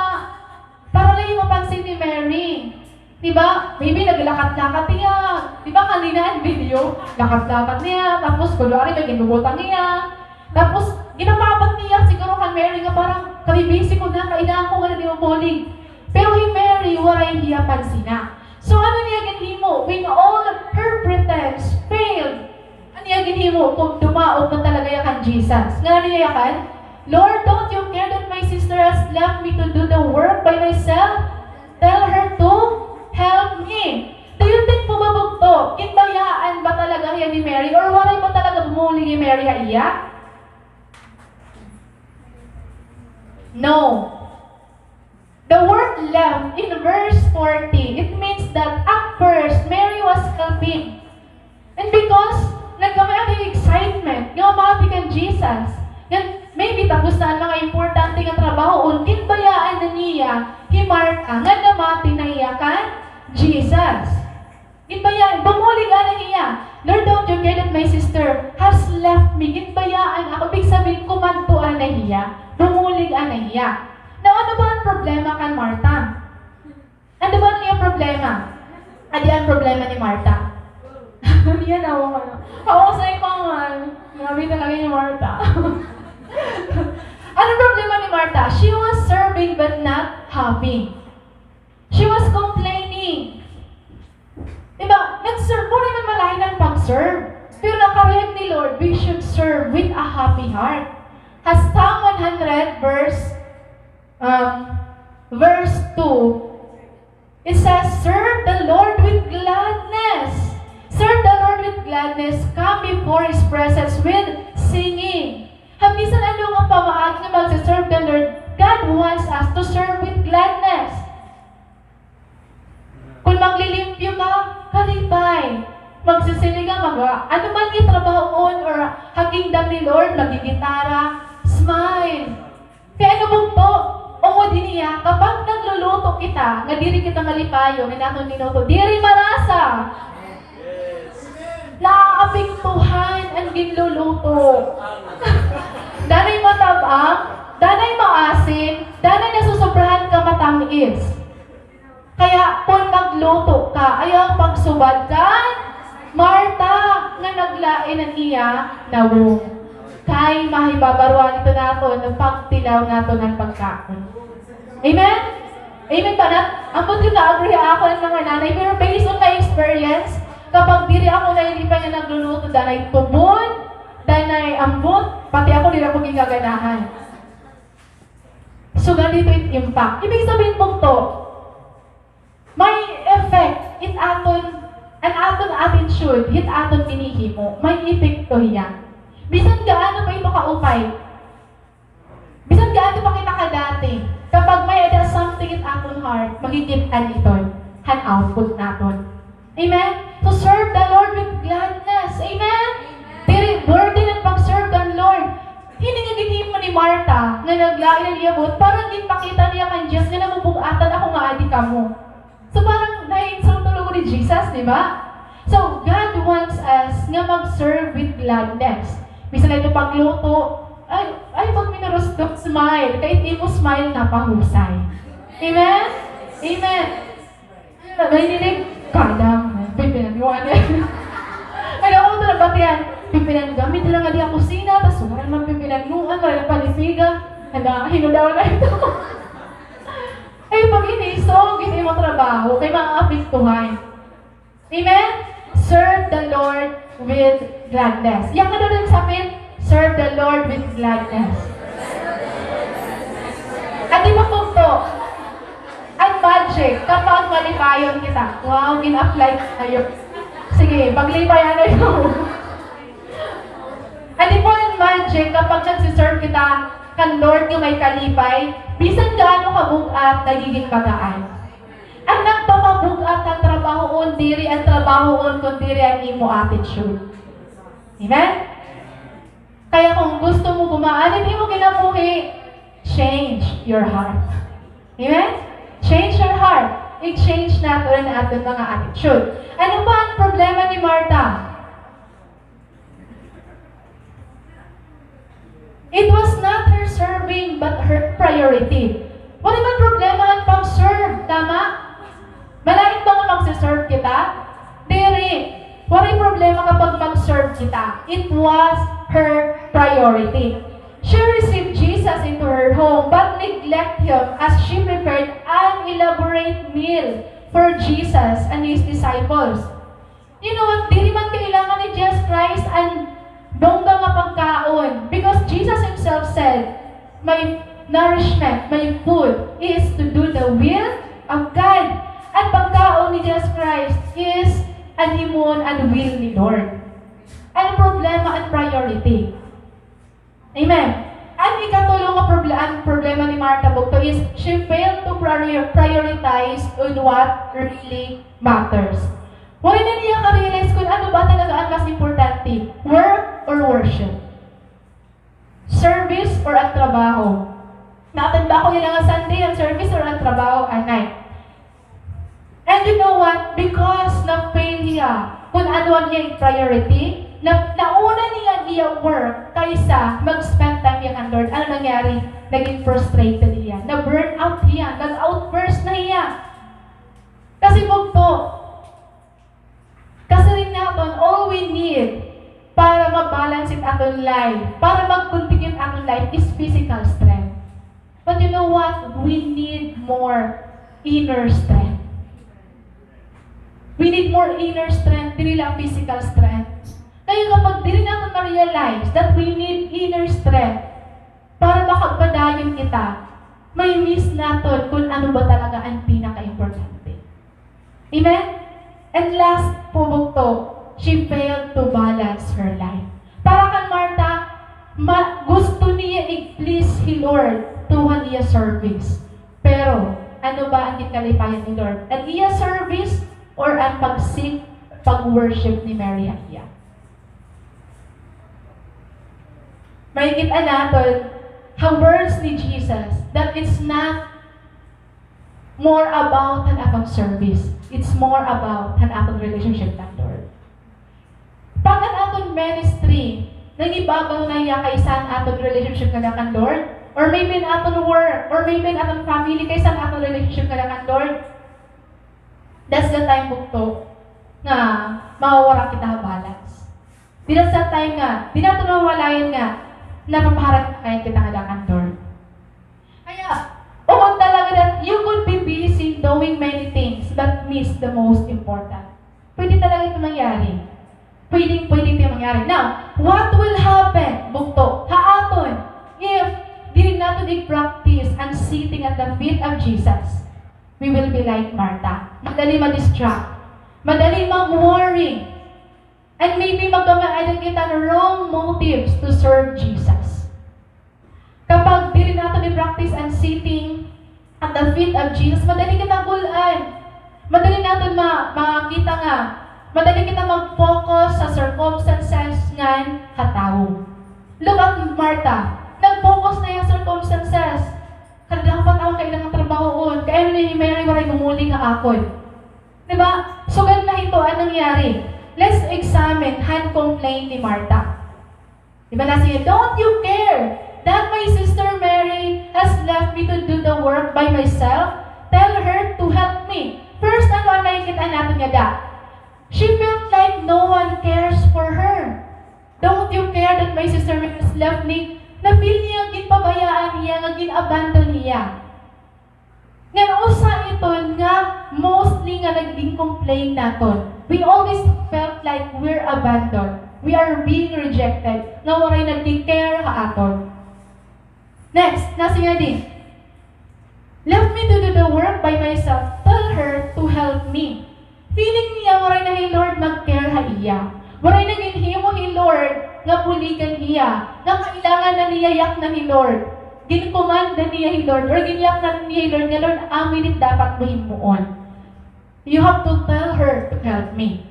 Para la diri mapansin ni Mary. Di ba? Maybe naglakat-lakat hiya. Di ba kanina an video? Lakat-lakat niya. Tapos, kunwari, may ginbubutang niya. Tapos, ginapaabat niya siguro kan Mary nga parang, "Kay busy ko na, kailangan ko nga na di mabulig." Pero hi Mary, waray hiya pansina. So, ano niya ginhimo? When all her pretense failed, ano niya ginhimo kon dumaog na talaga hiya kan Jesus? Ngan ano niya yakan? "Lord, don't you care that my sister has left me to do the work by myself? Tell her to help me." Do you think po, bugto, ginbayaan ba talaga hiya ni Mary, or waray ba talaga bumulig hi Mary ha iya? No. The word left in verse forty, it means that at first, Mary was helping. And because nagkamay-ada hin excitement nga mamati kan Jesus, nga maybe tapos na an mga importante nga trabahoon, ginbayaan na niya hi Martha nga namati na hiya kan Jesus. Ginbayaan, bumulig anay hiya. "Lord, don't you care that my sister has left me?" Ginbayaan ako. Ibig sabihin, kumadto anay hiya. Bumulig anay hiya. Now, ano ba an problema kan Martha? Ano ba an iya problema? Adi an problema ni Martha. Yan ako, ano. Ako sa ipangan. Grabe talaga ni Martha. Ano problema ni Martha? She was serving but not happy. She was complaining. Di ba? Nag-serve, waray man malain an pag-serve. Pero nakaruyag ni Lord, we should serve with a happy heart. Ha Psalm one hundred, verse, um, verse two, it says, "Serve the Lord with gladness. Serve the Lord with gladness. Come before His presence with singing." Ha bisan ano nga pamaagi nga magse-serve the Lord, God wants us to serve with gladness. Kon maglilimpyo ka, kalipay. Magsisiling ka, mag-, ano man nga trabahoon or ha kingdom ni Lord, maggigitara, smile. Kay ano, bugto, ungod hini, ah, kapag nagluluto kita, nga diri kita malipayon, an aton niluto, diri marasa. Naaapektuhan an ginluluto. Danay matab-ang, danay maasin, danay nasusobrahan ka matamis. Kaya kon magluto ka, ayaw pagsubad kan Marta nga naglain an iya nawong. Kay mahibabaroan ito naton, pagtilaw naton an pagkaon. Amen? Amen ba na? Ambot ka ka-agree ha akon an mga nanay, pero based on my experience, kapag diri ako nalilipay nga nagluluto, danay tubon, danay ambot, pati ako diri ako gingaganahan. So, ganito it impact. Ibig sabihin, bugto, may effect it aton, an aton attitude, it aton ginhihimo, may epekto hiya. Bisan gaano pa ito kaupay, bisan gaano pa kita kadati, kapag may-ada something it aton heart, makikit-an iton han output naton. Amen? To serve the Lord with gladness. Amen? Diri burden an pag-serve kan Lord. Hini nga ginhimo ni Marta, nga naglain an iya buot, para ginpakita niya kan Diyos nga namubug-atan ako nga adi kamo. So, parang na-insult tulo ni Jesus, di ba? So, God wants us nga mag-serve with gladness. Bisan ito pagluto, ay, ay, pag minurustok, smile. Kay it imo smile, napahusay. Amen? Amen. May nilig, kadam. Pipinanguan niya. Ay, ako ito nabatian. Pipinanguan, gamit lang nga di ako sina, tas wala naman pipinanguan, wala naman panisiga. Hala, hinudaw na ito. Kay pag ini, isuog it imo trabaho, kay maapektuhan. Amen? Serve the Lord with gladness. Iya nga daw din sapin, serve the Lord with gladness. Adi pa bugto. An magic, kapag malipayon kita. Wow, gin-apply kayo. Sige, paglipay ano yun? Adi po an magic, kapag nagsiserve kita kan Lord nga may kalipay, bisan gaano kabug-at, nagiging magaan. An nagpapabug-at han trabahoon, diri an trabahoon, kun diri an imo attitude. Amen? Kaya kung gusto mo gumaan an imo kinabuhi, change your heart. Amen? Change your heart. I-change naton an aton mga attitude. Ano pa an problema ni Martha? It was not her serving, but her priority. Waray man problema an pag-serve, tama? Malain ba nga magse-serve kita? Diri. Waray problema kapag mag-serve kita. It was her priority. She received Jesus into her home, but neglect him as she prepared an elaborate meal for Jesus and his disciples. You know what? Diri man kailangan ni Jesus Christ an bongga nga pagkaon. Because Jesus himself said, "My nourishment, my food is to do the will of God." An pagkaon ni Jesus Christ is an himuon an will ni Lord. An problema, an priority. Amen. An ikatulo nga proble-, an problema ni Martha bugto is she failed to prior-, prioritize on what really matters. Waray na niya ka-realize kun ano ba talaga an mas importante, work or worship? Service or an trabaho? Naatanda ko yana nga Sunday, an service or an trabaho, anay. And you know what? Because na-fail hiya kun ano an iya priority, na, nauna niya an iya work kaysa mag-spend time hiya kan Lord. Ano nangyari? Naging frustrated hiya. Na-burn out hiya. Nag-outburst na hiya. Kasi bugto, kasiring naton, all we need para ma-balance it aton life, para mag-continue it aton life is physical strength. But you know what? We need more inner strength. We need more inner strength, diri la physical strength. Kaya kapag diri naton ma-realize that we need inner strength para makapadayon kita, ma-miss naton kun ano ba talaga an pinakaimportante. Amen? And last po bugto, she failed to balance her life. Para kan Martha, ma-, gusto niya i-please hi Lord through han iya service. Pero, ano ba an ginkalipayan ni Lord? An iya service or an pag-seek, pag-worship ni Mary ha iya? Makikit-an naton ha words ni Jesus that it's not more about han aton service. It's more about han aton relationship kan Lord. Pag an aton ministry, nangibabaw na hiya kaysa han aton relationship ngada kan Lord, or maybe an aton work, or maybe an aton family kaysa han aton relationship ngada kan Lord, that's the time bugto nga mawawara kita ha balance. Diri sa time nga, di naton mawalayan nga, napapaharap na kaayo kita ngada kan Lord. Kaya, oo talaga that you could be busy doing many things but miss the most important. Pwede talaga ito mangyari. Pwedeng, pwede ito mangyari. Now, what will happen, bugto, ha aton, if diri naton i-practice an sitting at the feet of Jesus? We will be like Martha. Madali ma-distract. Madali mag-worry. And maybe magkamay-ada kita nga wrong motives to serve Jesus. Kapag diri naton i-practice an sitting at the feet of Jesus, madali kita gul-an. Madali naton ma-, makita nga, madali kita mag-focus sa circumstances ngan ha tawo. Look at Martha. Nag-focus na hiya ha circumstances. Kada dapat ako kailangan trabahoon. Kay ano ni Mary waray gumuli ha akon? Di ba? Sugad na ito an nangyari. Let's examine han complaint ni Martha. Di ba nasiring, "Don't you care that my sister Mary has left me to do the work by myself? Tell her to help me." First, ano an nakikita naton ngada? She felt like no one cares for her. "Don't you care that my sister Mary has left me?" Na-feel niya ginpabayaan hiya, nga gin-abandon hiya. Ngan usa iton nga mostly nga naging complain naton. We always felt like we're abandoned. We are being rejected. Nga waray nagki-care ha aton. Next, nasiring niya, "Left me to do the work by myself. Tell her to help me." Feeling niya, waray na hi Lord mag-care ha iya. Waray na ginhimo hi Lord nga buligan hiya, nga kailangan na niya yaknan hi Lord. Gin-command na niya hi Lord, or ginyaknan niya hi Lord nga, "Lord, amo ini it dapat mo himuon. You have to tell her to help me."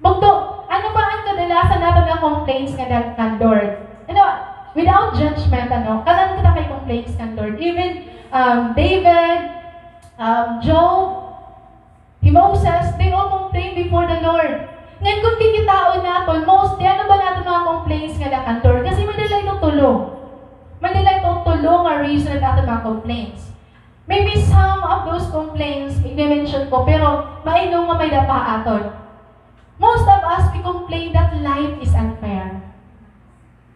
Bugto, ano ba an kadalasan naton nga complaints ngada kan Lord? Ano, without judgment, ano, kanan kita may complaints kan Lord. Even, um, David, um, Job, hi Moses, they all complain before the Lord. Ngan kon kikitaon naton, mostly, ano ba naton mga complaints ngada kan Lord? Kasi may-ada la ito tulo. May-ada la ito tulo nga reason han aton mga complaints. Maybe some of those complaints, i-mention ko, pero mainom nga may-ada pa ha aton. Most of us, we complain that life is unfair.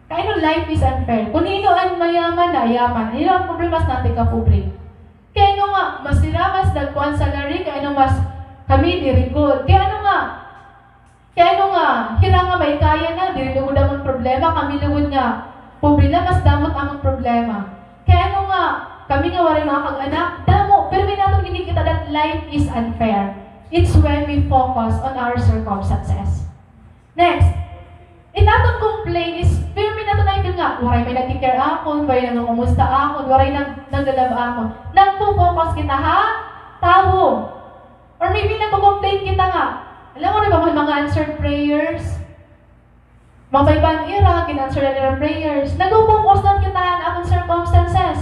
Kay ano life is unfair? Kon hin-o an mayaman, nayaman. Hin-o an pobre, mas natin ka pobre. Kay ano nga, mas hira, mas dagko an salary, kay ano mas kami diri gud. Kay ano nga, kay ano nga, hira nga may kaya na, diri lugod amon problema, kami lugod nga pobre na, mas damo it amon problema. Kay ano nga, kami nga waray mga kag-anak, damo, pero may naton ginikita that life is unfair. It's when we focus on our circumstances. Next, it aton complain is, pirmi naton na-feel nga, waray may nagki-care akon, waray nangungumusta akon, waray nag-, naglalab akon. Nagfo-focus kita ha tawo. Or maybe nagko-complain kita nga, "Hala, waray ba man mga answered prayers? Mapaypay ira, gin-answer na nira prayers." Nagfo-focus na kita han aton circumstances.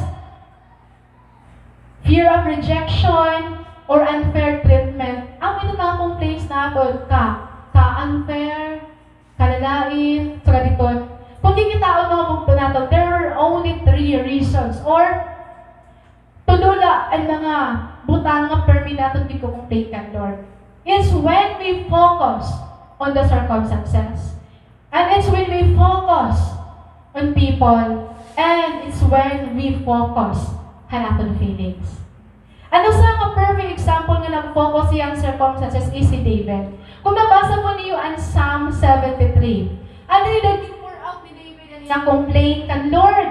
Fear of rejection or unfair treatment. Amo ito mga complaints naton, ka, ka-unfair, kalalain, saka diton. Kon kikitaon, mga bugto naton, there are only three reasons or tulo la an mga butang nga pirmi naton gin-complain kan Lord. It's when we focus on the circumstances. And it's when we focus on people, and it's when we focus han aton feelings. An usa nga perfect example nga nag-focus hiya han circumstances is si David. Kon mabasa po niyo an Psalm seventy-three, ano it gin-pour out ni David an iya complaint kan Lord?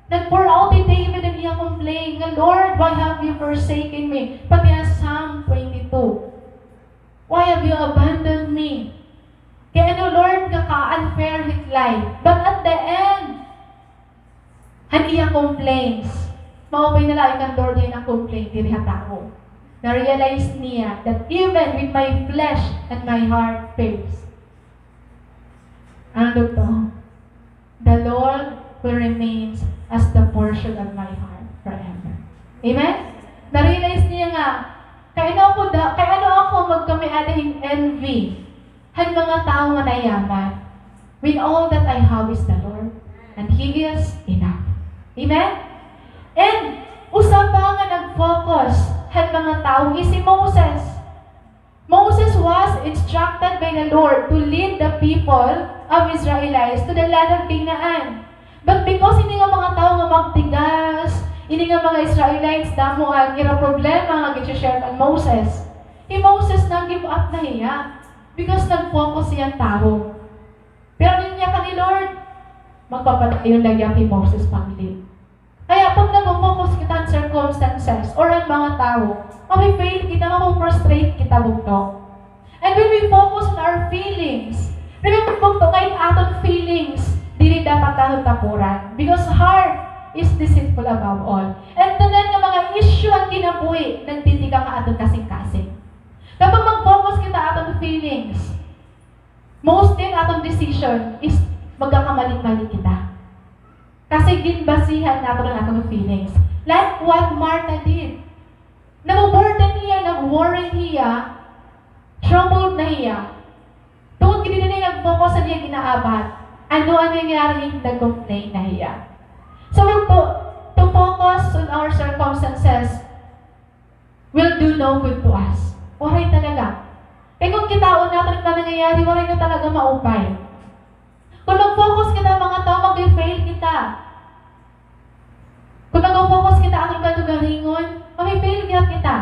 Nag-pour out hi David an iya complaint nga, "Lord, why have you forsaken me?" Pati ha Psalm twenty-two. "Why have you abandoned me?" Kay ano, Lord, nga ka-unfair hit life. But at the end, han iya complaints, maupay na la kan Lord an iya complaint diri ha tawo. Na-realize niya that even with my flesh and my heart fails, ano to? The Lord will remains as the portion of my heart forever. Amen? Na-realize niya nga, kay ano ako da, kay ano ako magkamiada hin envy han mga tawo nga nayaman, when all that I have is the Lord, and He is enough. Amen? And usa pa nga nag-focus han mga tawo is si Moses. Moses was instructed by the Lord to lead the people of Israelites to the land of Canaan. But because ini nga mga tawo nga magtigas, ini nga mga Israelites, damo an ira problema nga gin-share kan Moses, hi Moses nag-give up na hiya because nag-focus hiya han tawo. Pero an inyakay ni Lord, magpapadayon la gihap hi Moses pag-lead. Kaya pag nagfo-focus kita han circumstances or han mga tawo, mafe-fail kita, mafo-frustrate kita, bugto. And when we focus on our feelings, remember, bugto, nga it aton feelings diri dapat aton tapuran. Because heart is deceitful above all. And tanan nga mga issue han kinabuhi nagtitikang ha aton kasingkasing. Kapag mag-focus kita ha aton feelings, mostly an aton decision is magkakamali-mali kita. Kasi ginbasihan naton an aton feelings. Like what Martha did. Nabu-burden hiya, nag-worry hiya, troubled na hiya. Tungod gud diri niya nag-focus han iya ginaabat. Ano an nangyari? Nag-complain na hiya. So, to, to focus on our circumstances, will do no good to us. Waray talaga. Kay kon kitaon naton an mga nangyayari, waray na talaga maupay. Kon mag-focus kita ha mga tawo, mag-fail kita. Kon mag-focus kita ha aton lugaringon, mafe-fail gihap kita.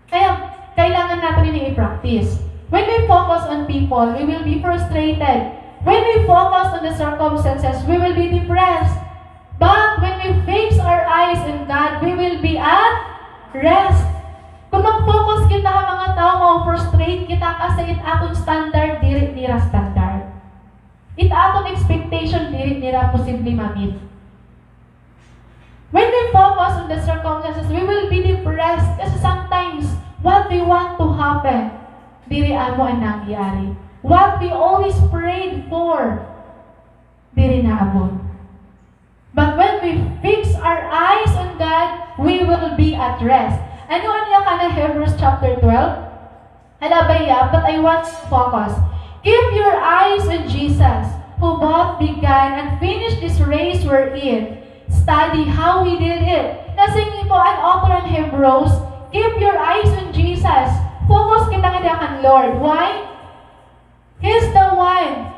Kaya, kailangan naton ini i-practice. When we focus on people, we will be frustrated. When we focus on the circumstances, we will be depressed. But when we fix our eyes on God, we will be at rest. Kung mag-focus kita ha mga tawo, ma-frustrate kita kasi it aton standard, diri nira standard. It aton expectation, diri nira posible ma-meet. When we focus on the circumstances, we will be depressed kasi sometimes what we want to happen, diri amo an nangyari. What we always prayed for, diri naabot. But when we fix our eyes on God, we will be at rest. Ano an iya kanan Hebrews chapter twelve? Hala, baya, but I want to focus. Keep your eyes on Jesus, who both began and finished this race we're in. Study how he did it. Nasiring ito an author in Hebrews, keep your eyes on Jesus. Focus kita ngada kan Lord. Why? He's the one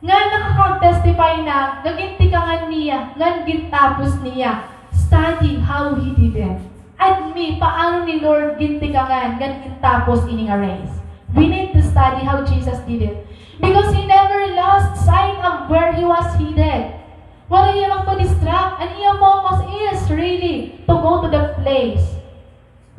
nga nakakag-testify na nga gintikangan niya, ngan gintapos niya. Study how he did it. Admi paano ni Lord gintikangan ngan gintapos ini nga race. We need to study how Jesus did it. Because he never lost sight of where he was headed. Waray hiya magpa-distract. An iya focus is really to go to the place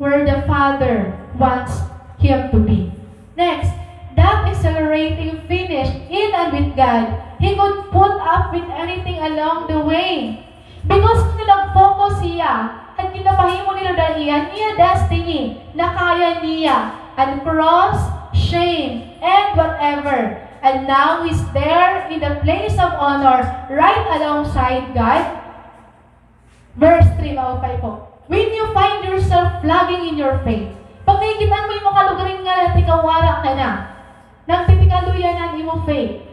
where the Father wants him to be. Next, that exhilarating finish in and with God, he could put up with anything along the way. Because kung nag-focus hiya, an ginapahimo ni Lord an iya, an iya destiny, nakaya niya an cross, shame, and whatever. And now he's there in the place of honor right alongside God. Verse three, maupay po. When you find yourself lagging in your faith, pag nakikita mo imo kalugaringon nga tikawara ka na, nagtitikaluya na an imo faith,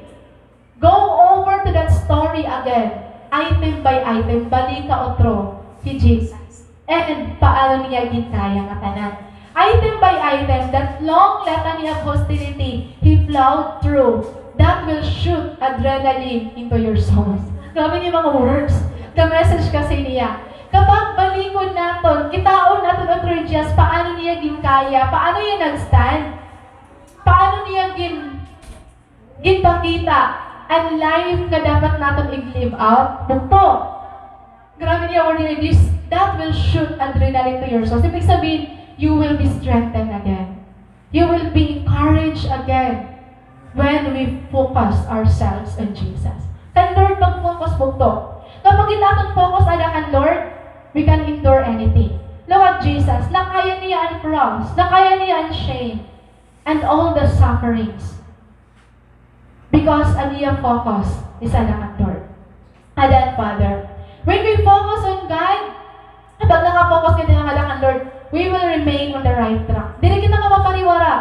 go over to that story agaon, item by item, balika utro hi Jesus. And paano niya ginkaya ngatanan. Item by item, that long litany of hostility he plowed through, that will shoot adrenaline into your souls. Grabe nga mga words. The message kasi niya. Kapag balikon naton, kitaon naton utro hi Jesus, paano niya ginkaya, paano niya nag-stand, paano niya gin-, ginpakita an life nga dapat naton i-live out, bugto. Grabe niya, ordinary, this, that will shoot adrenaline to your souls. Ibig sabihin, you will be strengthened again. You will be encouraged again when we focus ourselves on Jesus. Kan Lord pag-focus, bugto. Kapag it aton focus ada kan Lord, we can endure anything. Look at Jesus. Nakaya niya an cross. Nakaya niya an shame. And all the sufferings. Because an iya focus is ada kan Lord. Ada an Father. When we focus on God, kapag naka-focus kita ngada kan Lord, we will remain on the right track. Diri kita mapapariwara.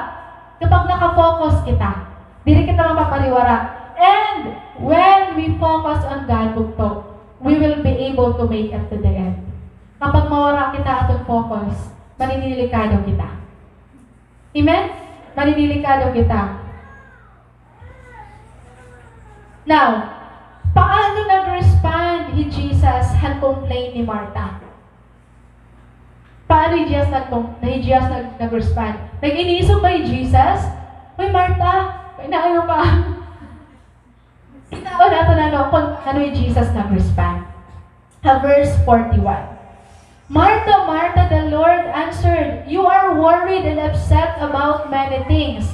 Kapag naka-focus kita, diri kita mapapariwara. And when we focus on God, bugto, we will be able to make it to the end. Kapag mawara kita aton focus, maninilikado kita. Amen? Maninilikado kita. Now, paano nag-respond hi Jesus han complaint ni Martha? Paano hi Jesus nag-, hi Jesus nag-, nag-respond? Nag-inisog ba hi Jesus? Uy, Martha, kay naayo ka. Kitaon naton ano, kon ano hi Jesus nag-respond. Ha verse forty-one. "Martha, Martha," the Lord answered, "you are worried and upset about many things."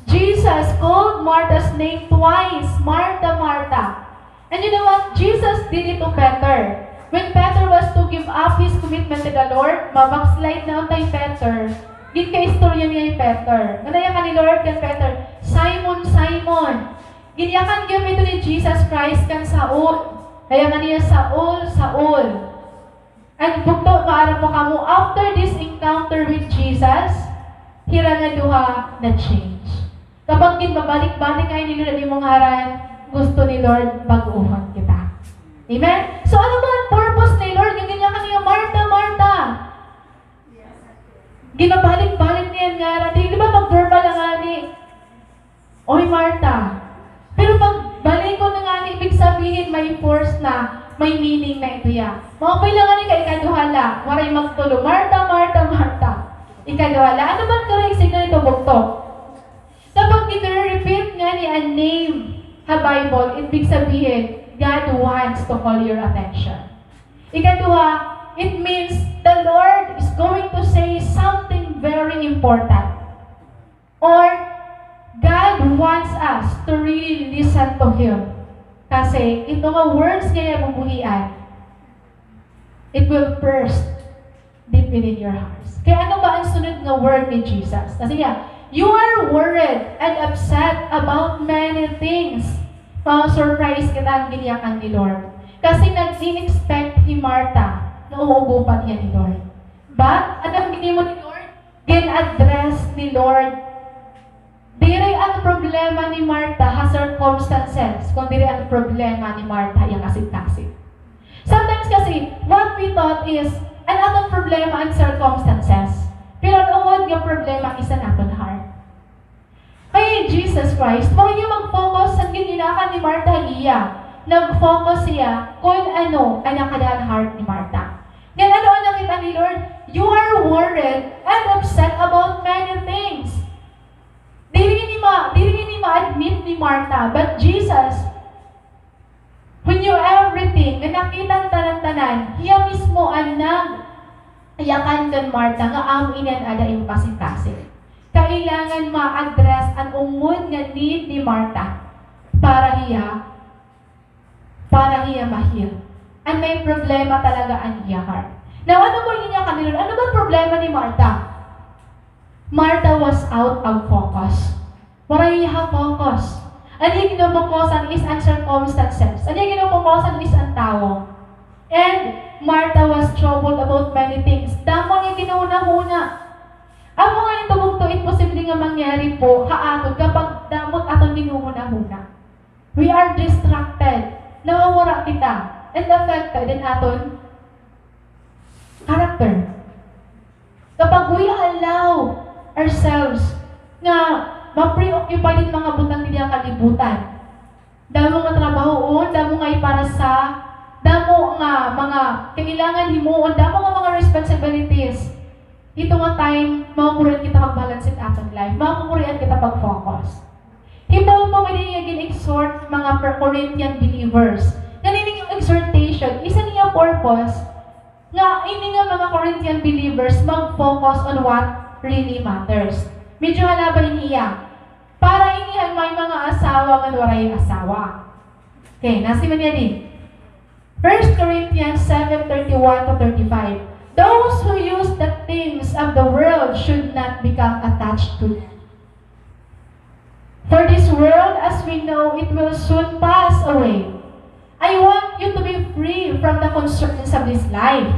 Jesus called Martha's name twice, "Martha, Martha." And you know what? Jesus did it to Peter. When Peter was to give up his commitment to the Lord, ma-backslide na unta hi Peter. Ginkaistorya niya hi Peter. Nganaya ka ni Lord kan Peter, "Simon, Simon." Ginyakan gihap ito ni Jesus Christ kan Saul. Kaya nga niya, "Saul, Saul." And bugto, maaram mo kamo, after this encounter with Jesus, hira nga duha na-change. Kapag ginbabalik-balik kay ni Lord an imo ngaran, gusto ni Lord bag-ohon kita. Amen? So, ano ba an purpose ni Lord? Nga ginyakan niya, "Martha, Martha." Ginabalik-balik niya an ngaran. Di, di ba pag verbal na ngani, "Oy, Martha." Pero pag balikon na ngani, ibig sabihin, May force na, may meaning na ito ya. Maupay la ngani kay ikaduha la, waray magtulo. Marta, Marta, Marta. Ikaduha la. Ano man kay signal ito bugto? Kapag gina-repeat ngani an name ha Bible, ibig sabihin, God wants to call your attention. Ikaduha, it means the Lord is going to say something very important. Or, God wants us to really listen to Him. Kasi ito nga words nga iya bubuhian, it will burst deep within your hearts. Kaya ano ba ang sunod nga word ni Jesus? Kasi niya, "You are worried and upset about many things." Ma-surprise kita an ginyakan ni Lord. Kasi nag-i-expect hi Marta nga uugupan hiya ni Lord. But, ano an ginhimo ni Lord? Gin-address ni Lord, diri an problema ni Marta ha circumstances, kun diri an problema ni Marta iya kasingkasing. Sometimes kasi, what we thought is, an aton problema an circumstances. Pero an uod nga problema is an aton heart. Kay Jesus Christ, waray hiya mag-focus han ginyakan ni Marta ha iya. Nag-focus hiya kun ano an nakada han heart ni Marta. Ngan ano an nakita ni Lord? "You are worried and upset about many things." Diri ini ma-, diri ini ma-admit ni Marta, but Jesus, who knew everything, nga nakita an tanan-tanan, hiya mismo an nag-yakan kan Marta nga amo ini an ada imo kasingkasing. Kailangan ma-address an umod nga need ni Marta para hiya, para hiya ma-heal. An may problema talaga an iya heart. Now, ano ba an ginyakan ni Lord? Ano ba an problema ni Marta? Marta was out of focus. Waray hiya focus. An iya gin-focus-an is an circumstances. An iya gin-focus-an is an tawo. And Martha was troubled about many things. Damo an iya ginhunahuna. Amo nga ito bugto, imposible nga mangyari po ha aton kapag damo it aton ginhuhunahuna. We are distracted. Nawawara kita. And affected in aton character. Kapag we allow ourselves nga ma-preoccupy hin mga butang didi ha kalibutan, damo nga trabahoon, damo nga iparasa, damo nga mga kailangan himuon, damo nga mga responsibilities, ito nga time, makukurian kita mag-balance it aton life, makukurian kita pag-focus. Hi Paul po, may niya gin-exhort mga per-, Corinthian believers. Ngan ini nga exhortation, isa niya purpose, nga ini nga mga Corinthian believers mag-focus on what really matters. Medyo halaba ini iya. Para ini han may mga asawa ngan waray asawa. Okay, nasiring man niya di. First Corinthians seven thirty-one to thirty-five. Those who use the things of the world should not become attached to them. For this world, as we know, it will soon pass away. I want you to be free from the concerns of this life.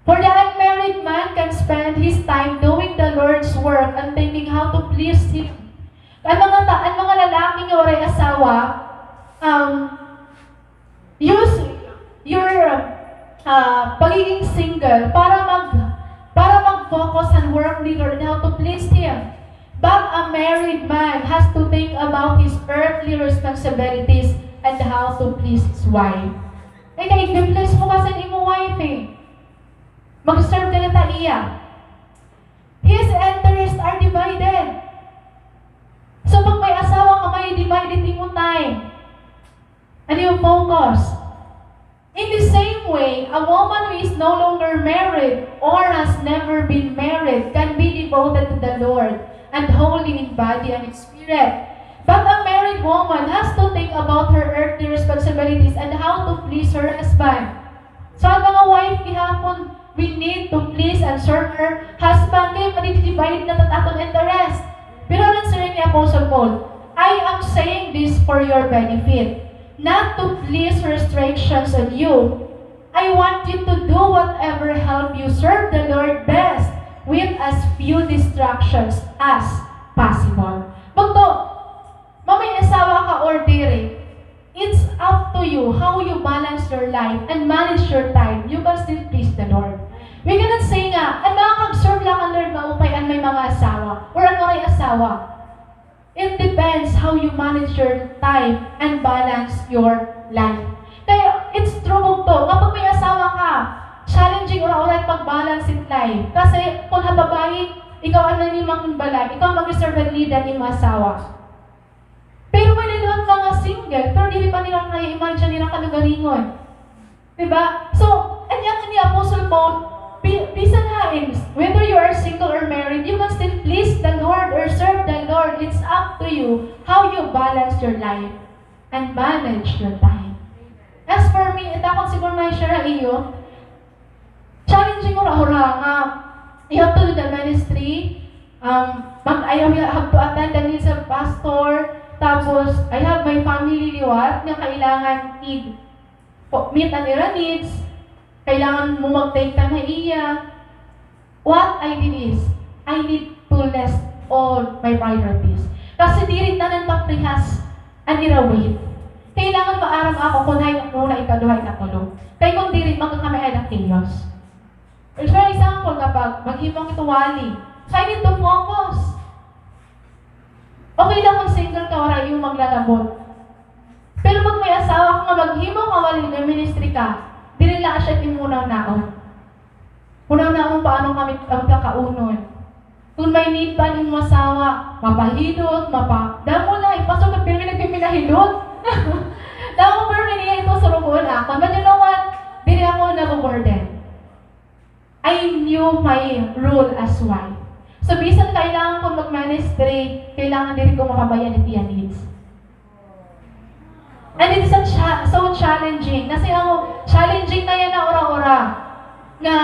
For the unmarried man can spend his time doing the Lord's work and thinking how to please Him. An mga ta-, an mga lalaki nga waray asawa, um, use your, ah, pagiging single para mag-, para mag-focus han work ni Lord and how to please Him. But a married man has to think about his earthly responsibilities and how to please his wife. Kay kay i-please mo kasi an imo wife eh. Mag-serve ka na ta iya. His interests are divided. So, pag may asawa ka, may divided imo time. Ano yung focus? In the same way, a woman who is no longer married or has never been married can be devoted to the Lord and holy in body and spirit. But a married woman has to think about her earthly responsibilities and how to please her husband. So, an mga wife gihapon, we need to please and serve her husband. Kay madi-divide na it aton interest. Pero ano an siring ni Apostle Paul? "I am saying this for your benefit, not to place restrictions on you. I want you to do whatever help you serve the Lord best with as few distractions as possible." Bugto, mamay asawa ka or diri, it's up to you how you balance your life and manage your time. You can still please the Lord. We cannot say nga, an makakag-serve la kan Lord maupay an may mga asawa or an waray asawa. It depends how you manage your time and balance your life. Kaya, it's true bugto, kapag may asawa ka, challenging ura-ura it pag-balance it life. Kasi, kung ha babayi, ikaw an naniman hin balay, ikaw mag-serve hin need han imo asawa. Pero may liwat mga single, pero diri pa nira kaya, imagine nira kalugaringon. Diba? So, an iya ni Apostle Paul, bi-, bisan hain, whether you are single or married, you can still please the Lord or serve the Lord. It's up to you how you balance your life and manage your time. As for me, it akon siguro ma-share ha iyo, challenging ura-ura nga, you have to do the ministry, um, mag-, I have to attend the needs of pastor, tapos, I have my family liwat nga kailangan i-, meet an ira needs, kailangan mo mag-take time ha iya. What I did is, I need to list all my priorities. Kasi diri tanan paparehas an ira weight. Kailangan maaram ako kon hain an una, ikaduha, ikatulo. Kay kon diri, magkakamay-ada chaos. For example, kapag maghimo kita wali, so I need to focus. Okay lang kon single ka, waray imo maglalabot. Pero pag may asawa ka nga maghimo ka wali, nagmi-ministry ka, diri la siya it imo hunahunahon. Hunahunahon paano kami an kakaunon. Kon may need pa an imo asawa, mapahilot, mapa-, damo na, ipasok ka pirmi nagpipinahilot. Damo pirmi niya ito surugoon akon. But you know what? Diri ako nabuburden. I knew my role as wife. So, bisan kailangan ko mag-ministry, kailangan diri ko mapabay-an it iya needs. And it's such a, so challenging. Nasiring ako, challenging na yana ura-ura. Nga,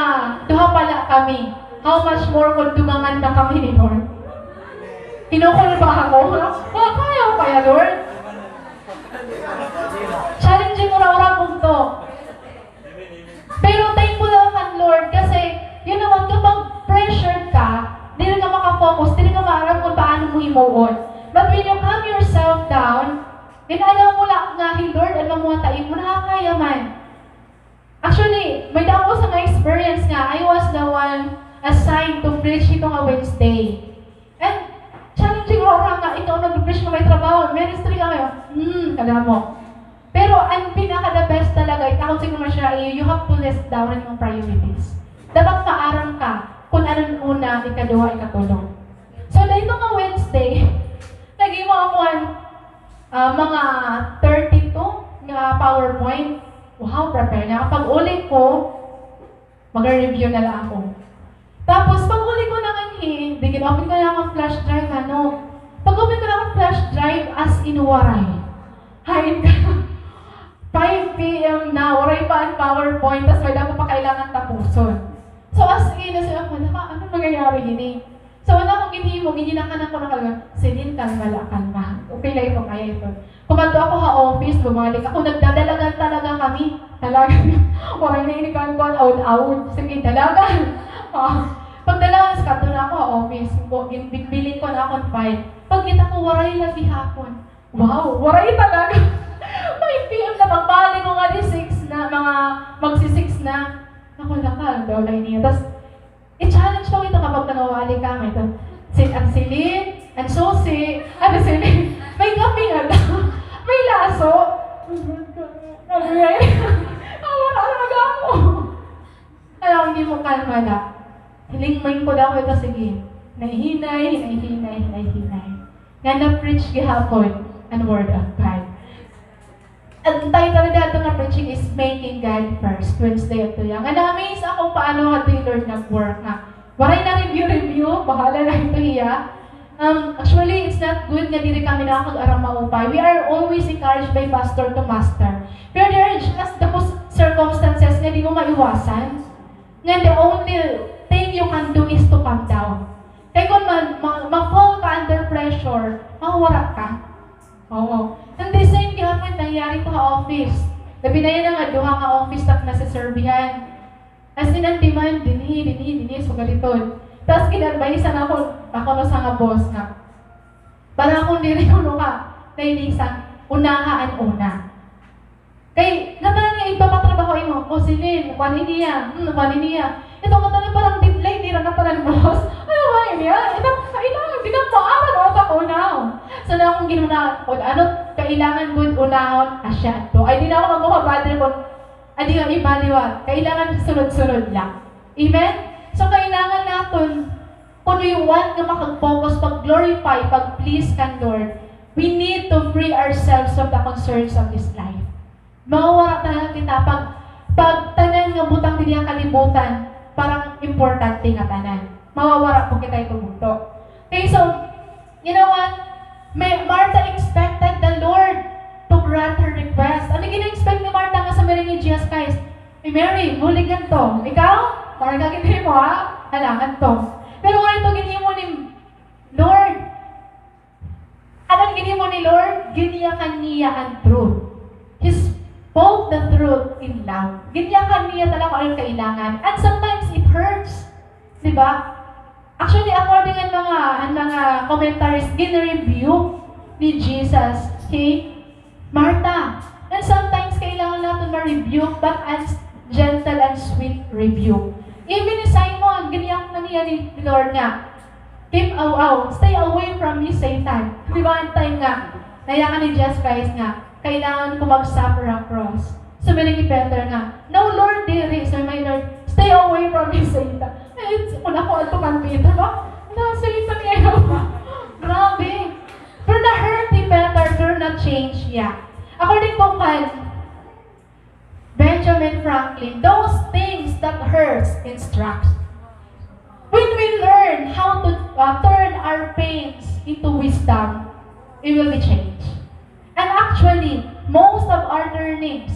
duha pa la kami. How much more kon dugangan na kami ni Lord? Kinukul ba ako? Wa, kaya ko kaya, Lord? Challenging ura-ura bugto. Pero thankful ako kan Lord kasi, you know what, kapag pressured ka, diri ka maka-focus, diri ka maaram kon paano mo himuon. But when you calm yourself down, ginhadlok mo la nga hi Lord an mamuhat ha imo, nakakaya man. Actually, may-ada ako usa nga experience nga I was the one assigned to preach hito nga Wednesday. And challenging ura-ura nga ikaw nag-preach nga may trabaho, ministry ka ngayon. Hmm, kadamo. Pero an pinaka-the best talaga, it akon siguro ma-share ha iyo, you have to list down an imong priorities. Dapat maaram ka kon ano an una, ikaduha, ikatulo. So, dito nga Wednesday, naghimo ako an, ah, mga thirty-two nga PowerPoint. Wow, prepare na. Pag-uli ko, mag-review na la ako. Tapos, pag-uli ko na nganhi, di gin-open ko na akon flash drive, ano. Pag-open ko na akon flash drive, as in waray. Hain ka. Five P M na, waray pa an PowerPoint, tas may-ada ko pa kailangan tapuson. So, as in, as in, ako, naka, ano nangyayari hini? So, wala akong ginhimo, ginhinakan ako na kalma. Celine, kalma la, kalma. Okay la ito, kaya ito. Kumadto ako ha office, bumalik ako, nagdadalagan talaga kami. Talaga, waray na ini kan kuan, awod-awod. Sige, dalagan. Ah, pagdalagan, sa kadto na ako ha office. Ko, gin-, binbilin ko na akon file. Pagkita ko, waray la gihapon. Wow, waray talaga. Five P M na, pagbalik ko nga di six na, mga magsi-six na. Ako, laka, daw la ini. Tas, i-challenge ko ito kapag nangawali ka, may ito. Si, an Celine, an susi, an Celine, may kape nga daw. May laso. Ano yan? Nawala talaga ako. Alam, hindi mo kalma na. Hiningming ko daw ito, sige. Hinay-hinay, hinay-hinay, hinay-hinay. Nga na-preach gihapon an Word of God. An title hadto nga preaching is Making God First, Wednesday hadto hiya. Nga na-amaze ako paano hadto hi Lord nag-work nga. Waray na review-review, bahala na ito hiya. Um, actually, it's not good nga diri kami nakakag-aram maupay. We are always encouraged by pastor to master. Pero there are just the cus-, circumstances nga di mo maiwasan. Nga the only thing you can do is to calm down. Kay kung ma-, ma-, ma-fall ka under pressure, mawawara ka. Oo. And the same gihapon nangyari ko ha office. Labi na yana nga duha nga office tak nasiserbihan. As in, an demand, dinhi, dinhi, dinhi, sugad iton. Tas gin-advisean ako, ako no sa nga boss nga, para akon diri kuno ka nailisan, unaha an una. Kay, ngatanan nga igpapatrabaho imo, "O, Celine, kuan ini, ah. Hmm, kuan ini, ah." Ito ngatanan parang deadline nira ngatanan, boss. Ano ba ini, ah? Ito, kailangan, di na maaram, o, kakunaw. So, na akong ginuna, o, ano, Kailangan gud unahon asya adto. Ay, di na ako magmamabother kon adi nga iba liwat. Kailangan sunod-sunod la. Amen? So, kailangan naton, kon we want nga makag-focus, pag-glorify, pag-please kan Lord, we need to free ourselves from the concerns of this life. Mawawara talaga kita pag, pag tanan nga butang didi ha kalibutan, parang importante nga tanan. Mawawara po kita ito bugto. Okay, so, you know what? May, Martha expected the Lord to grant her request. Ano gina-expect ni Martha nga samiring hi Jesus Christ? "Hey, Mary, buligan to. Ikaw, marga gid mo, ha? Alangan to." Pero nga ito ginhimo ni Lord, ano an ginhimo ni Lord? Ginyakan niya an truth. He spoke the truth in love. Ginyakan niya talaga an kailangan. And sometimes it hurts. Di ba? Actually, according an mga, an mga commentaries, gin-rebuke ni Jesus kay Martha. And sometimes, kailangan naton ma-rebuke, but as gentle and sweet rebuke. Even ni Simon, giniyak na niya ni Lord nga, "Keep, aw, aw, stay away from me, Satan." Di ba, an time nga, nayakan ni Jesus Christ nga, kailangan ko mag-suffer ha cross. Sumiring hi Peter nga, "No, Lord, diri." So, my Lord, "Stay away from me, Satan." Ay, kung ako adto kan Peter, ba? Na, Satan nga yun. Grabe. Pero na-hurt hi Peter, pero na-change hiya. According po kan Benjamin Franklin, those things that hurts instructs. When we learn how to, uh, turn our pains into wisdom, we will be changed. And actually, most of our learnings,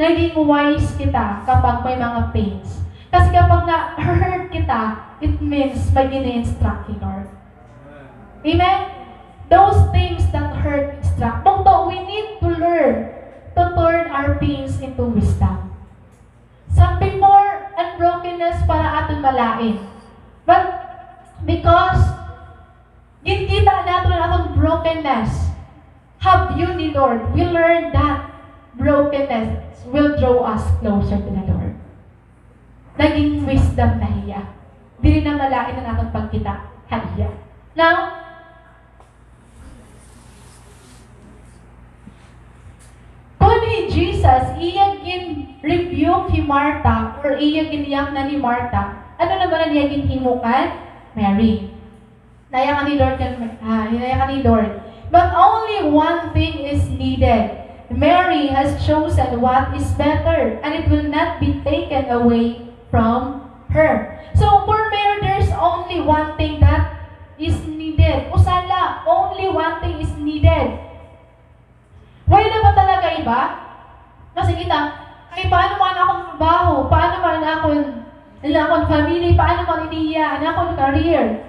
naging wise kita kapag may mga pains. Kasi kapag na-hurt kita, it means may ini-instruct hi Lord. Amen? Those things that hurt instruct. Bugto, we need to learn to turn our pains into wisdom. Sa before, an brokenness para aton malain. But because ginkita naton an aton brokenness ha view ni Lord, we learn that brokenness will draw us closer to the Lord. Naging wisdom na hiya. Diri na malain an aton pagkita ha iya. Now, kon hi Jesus, iya gin-rebuke hi Martha, or iya ginyaknan hi Martha, ano naman an iya ginhimo kan Mary? Nayakan ni Lord kan, ah, nayakan ni Lord. But only one thing is needed. Mary has chosen what is better, and it will not be taken away from her. So, for Mary, there's only one thing that is needed. Usa la, only one thing is needed. Wala na ba talaga iba? Kasi kita, ay, paano man akon trabaho? Paano man akon, an akon family? Paano man an iya, an akon career?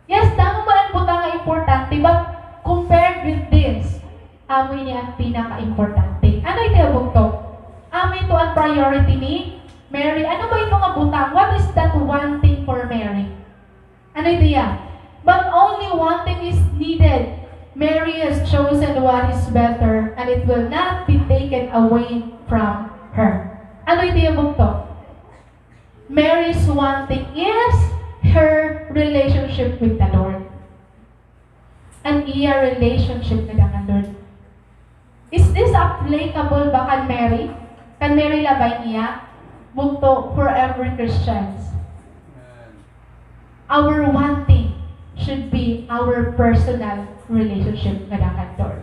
Yes, damo man an butang nga importante, but compared with this, amo ini an pinakaimportante. Ano ito nga bugto? Amo ito an priority ni Mary. Ano ba ito nga butang? What is that one thing for Mary? Ano ito iya? But only one thing is needed. Mary has chosen what is better, and it will not be taken away from her. Ano ito nga bugto? Mary's one thing is her relationship with the Lord. An iya relationship ngada kan Lord. Is this applicable ba kan Mary? Kan Mary la ba ini? Bugto, for every Christians. Our one thing should be our personal relationship ngada kan Lord.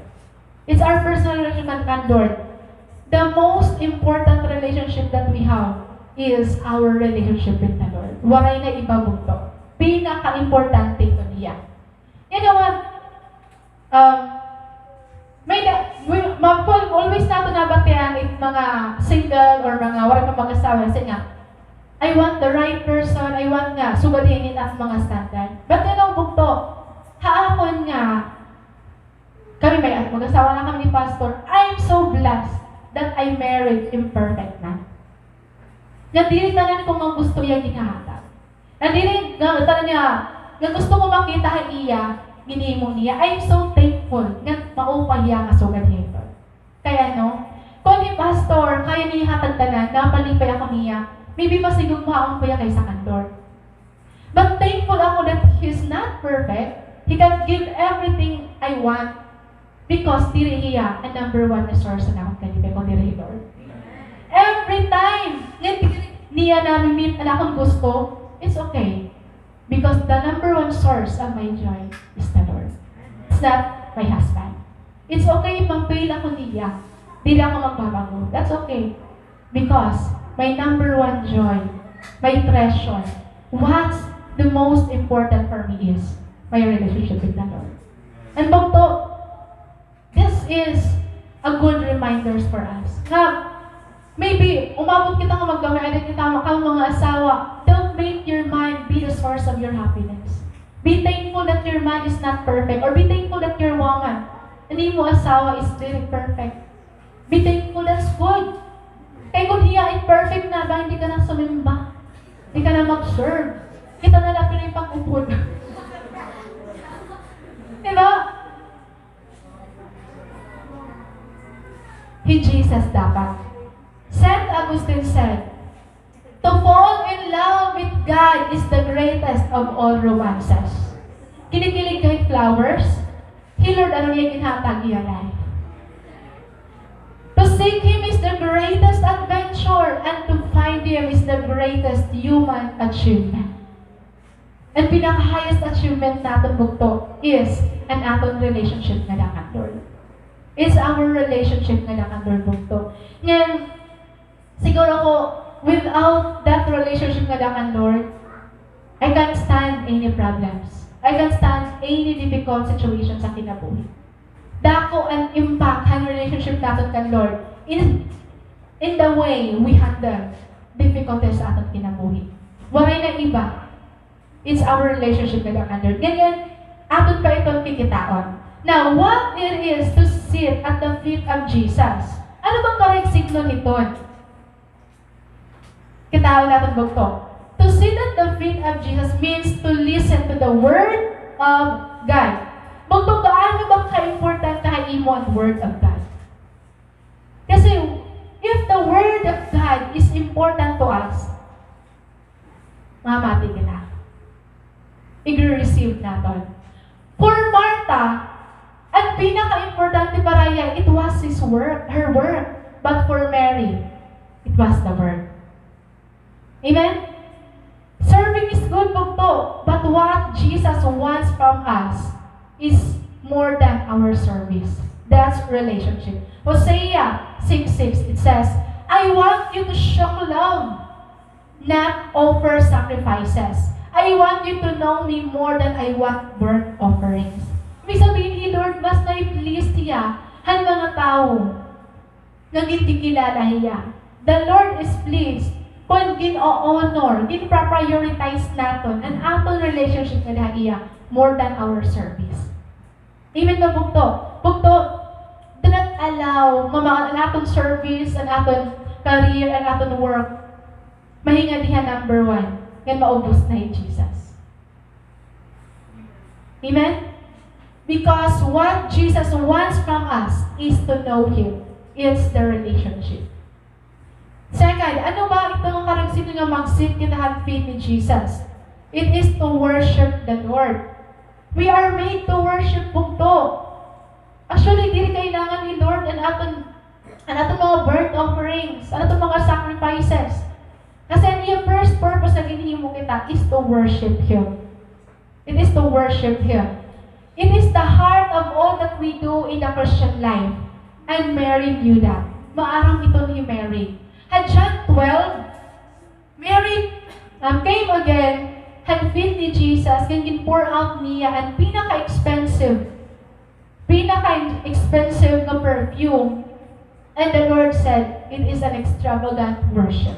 It's our personal relationship kan, kan Lord. The most important relationship that we have is our relationship with the Lord. Waray na iba, bugto. Pinakaimportante ito niya. You know what? Um, may na, we, ma-, always naton nabatian it mga single or mga waray pa mag-asawa, siring nga, "I want the right person, I want nga, sugad ini it mga standard." But you know, bugto, ha akon nga, kami may mag-asawa na kami ni Pastor, I'm so blessed that I married imperfect man. Nga diri tanan ko nga gusto iya ginhahatag. Nga diri nga tanan niya, nga gusto ko makita ha iya, ginhimo niya. I'm so thankful nga mao pa hiya nga sugad hito. Kay ano, kon hi Pastor, kaya niya hatag tanan, napalipay ako niya, maybe mas higugmaon pa hiya kaysa kan Lord. But thankful ako that he's not perfect. He can give everything I want. Because diri hiya an number one resource an akon kalipay, kon diri hi Lord. Every time nga diri niya nami-meet an akon gusto, it's okay. Because the number one source of my joy is the Lord. It's not my husband. It's okay if mag-fail ako niya. Diri ako magbabago. That's okay. Because my number one joy, my treasure, what's the most important for me is my relationship with the Lord. And bugto, this is a good reminders for us. Nga, maybe, umabot kita nga magkamay-ada kita, mga asawa, don't make your man be the source of your happiness. Be thankful that your man is not perfect, or be thankful that your woman, an imo asawa is very perfect. Be thankful, that's good. Kay kon hiya ay perfect na ba, hindi ka na sumimba. Hindi ka na mag-serve. Kita na lang pinoy pag-upod. Diba? Hi Jesus dapat. Saint Augustine said, "To fall in love with God is the greatest of all romances." Kinikilig kay flowers, hi Lord ano niya ginhatag iya life. To seek Him is the greatest adventure, and to find Him is the greatest human achievement. An pinaka-highest achievement naton bugto is an aton relationship ngada kan Lord. Is our relationship ngada kan Lord bugto. Ngan, siguro ko, without that relationship ngada kan Lord, I can't stand any problems. I can't stand any difficult situations sa kinabuhi. Dako an impact han relationship naton kan Lord in, in the way we handle difficulties sa aton kinabuhi. Waray na iba. It's our relationship with our Lord. Nganyan, aton pa iton kikitaon. Now, what it is to sit at the feet of Jesus? Ano bang karuyag signo hiton? Kitaon naton bugto. To sit at the feet of Jesus means to listen to the Word of God. Bugto, gaano ba ka-importante ha imo an Word of God? Kasi, if the Word of God is important to us, mamati kita. Igre-receive naton. For Martha, an pinaka-importante para iya, it was his work, her work. But for Mary, it was the Word. Amen? Serving is good, bugto, but what Jesus wants from us is more than our service. That's relationship. Hosea six six, it says, "I want you to show love, not offer sacrifices. I want you to know me more than I want burnt offerings." Ibig sabihin ni Lord, mas na-please hiya han mga tawo nga ginkikilala hiya. The Lord is pleased kon gin-o-honor, ginpa-prioritize naton an aton relationship ngada ha iya more than our service. Amen ba, bugto? Bugto, do not allow nga ma-, an aton service, an aton career, an aton work, mahingadihan number one, ngan maubos na hi Jesus. Amen? Because what Jesus wants from us is to know Him. It's the relationship. Second, ano ba ito nga karuyag signo nga mag-sit kita han feet ni Jesus? It is to worship the Lord. We are made to worship, bugto. Actually, diri kailangan ni Lord an aton, an aton mga burnt offerings, an aton mga sacrifices. Kasi an iya first purpose nga ginhimo kita is to worship Him. It is to worship Him. It is the heart of all that we do in the Christian life. And Mary knew that. Maaram iton hi Mary. Ha John twelve, Mary, um, came again han feet ni Jesus, ngan gin-pour out niya an pinaka-expensive, pinaka-expensive nga perfume. And the Lord said, "It is an extravagant worship."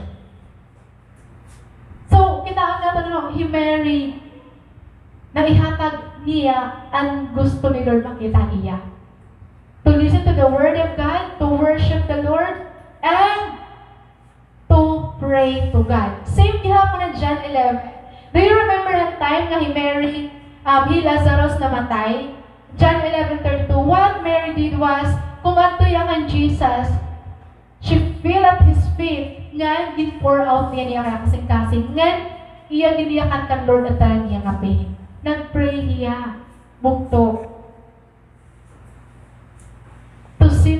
So, kitaon naton, no, hi Mary, naihatag niya an gusto ni Lord makita niya. To listen to the word of God, to worship the Lord, and to pray to God. Same gihapon an John eleven. Do you remember that time nga hi Mary, um, hi Lazarus namatay? John eleven thirty-two, what Mary did was, kumadto hiya kan Jesus, she fell at His feet, ngan gin-pour out niya an iya kasingkasing, ngan iya ginyakan kan Lord an tanan niya nga pain. Nag-pray hiya, bugto.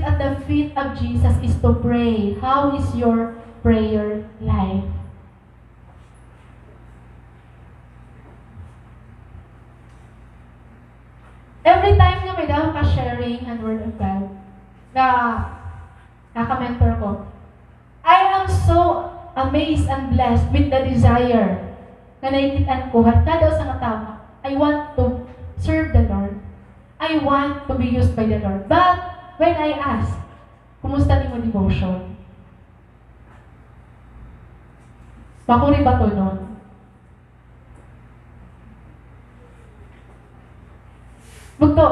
at the feet of Jesus is to pray. How is your prayer life? Every time nga may-ada ka sharing an Word of God, nga, nga ka-mentor ko, I am so amazed and blessed with the desire nga nakikit-an ko ha kada usa nga tawo. I want to serve the Lord. I want to be used by the Lord. But when I ask, "Kumusta an imo devotion?" Makuri ba tunon? Bugto,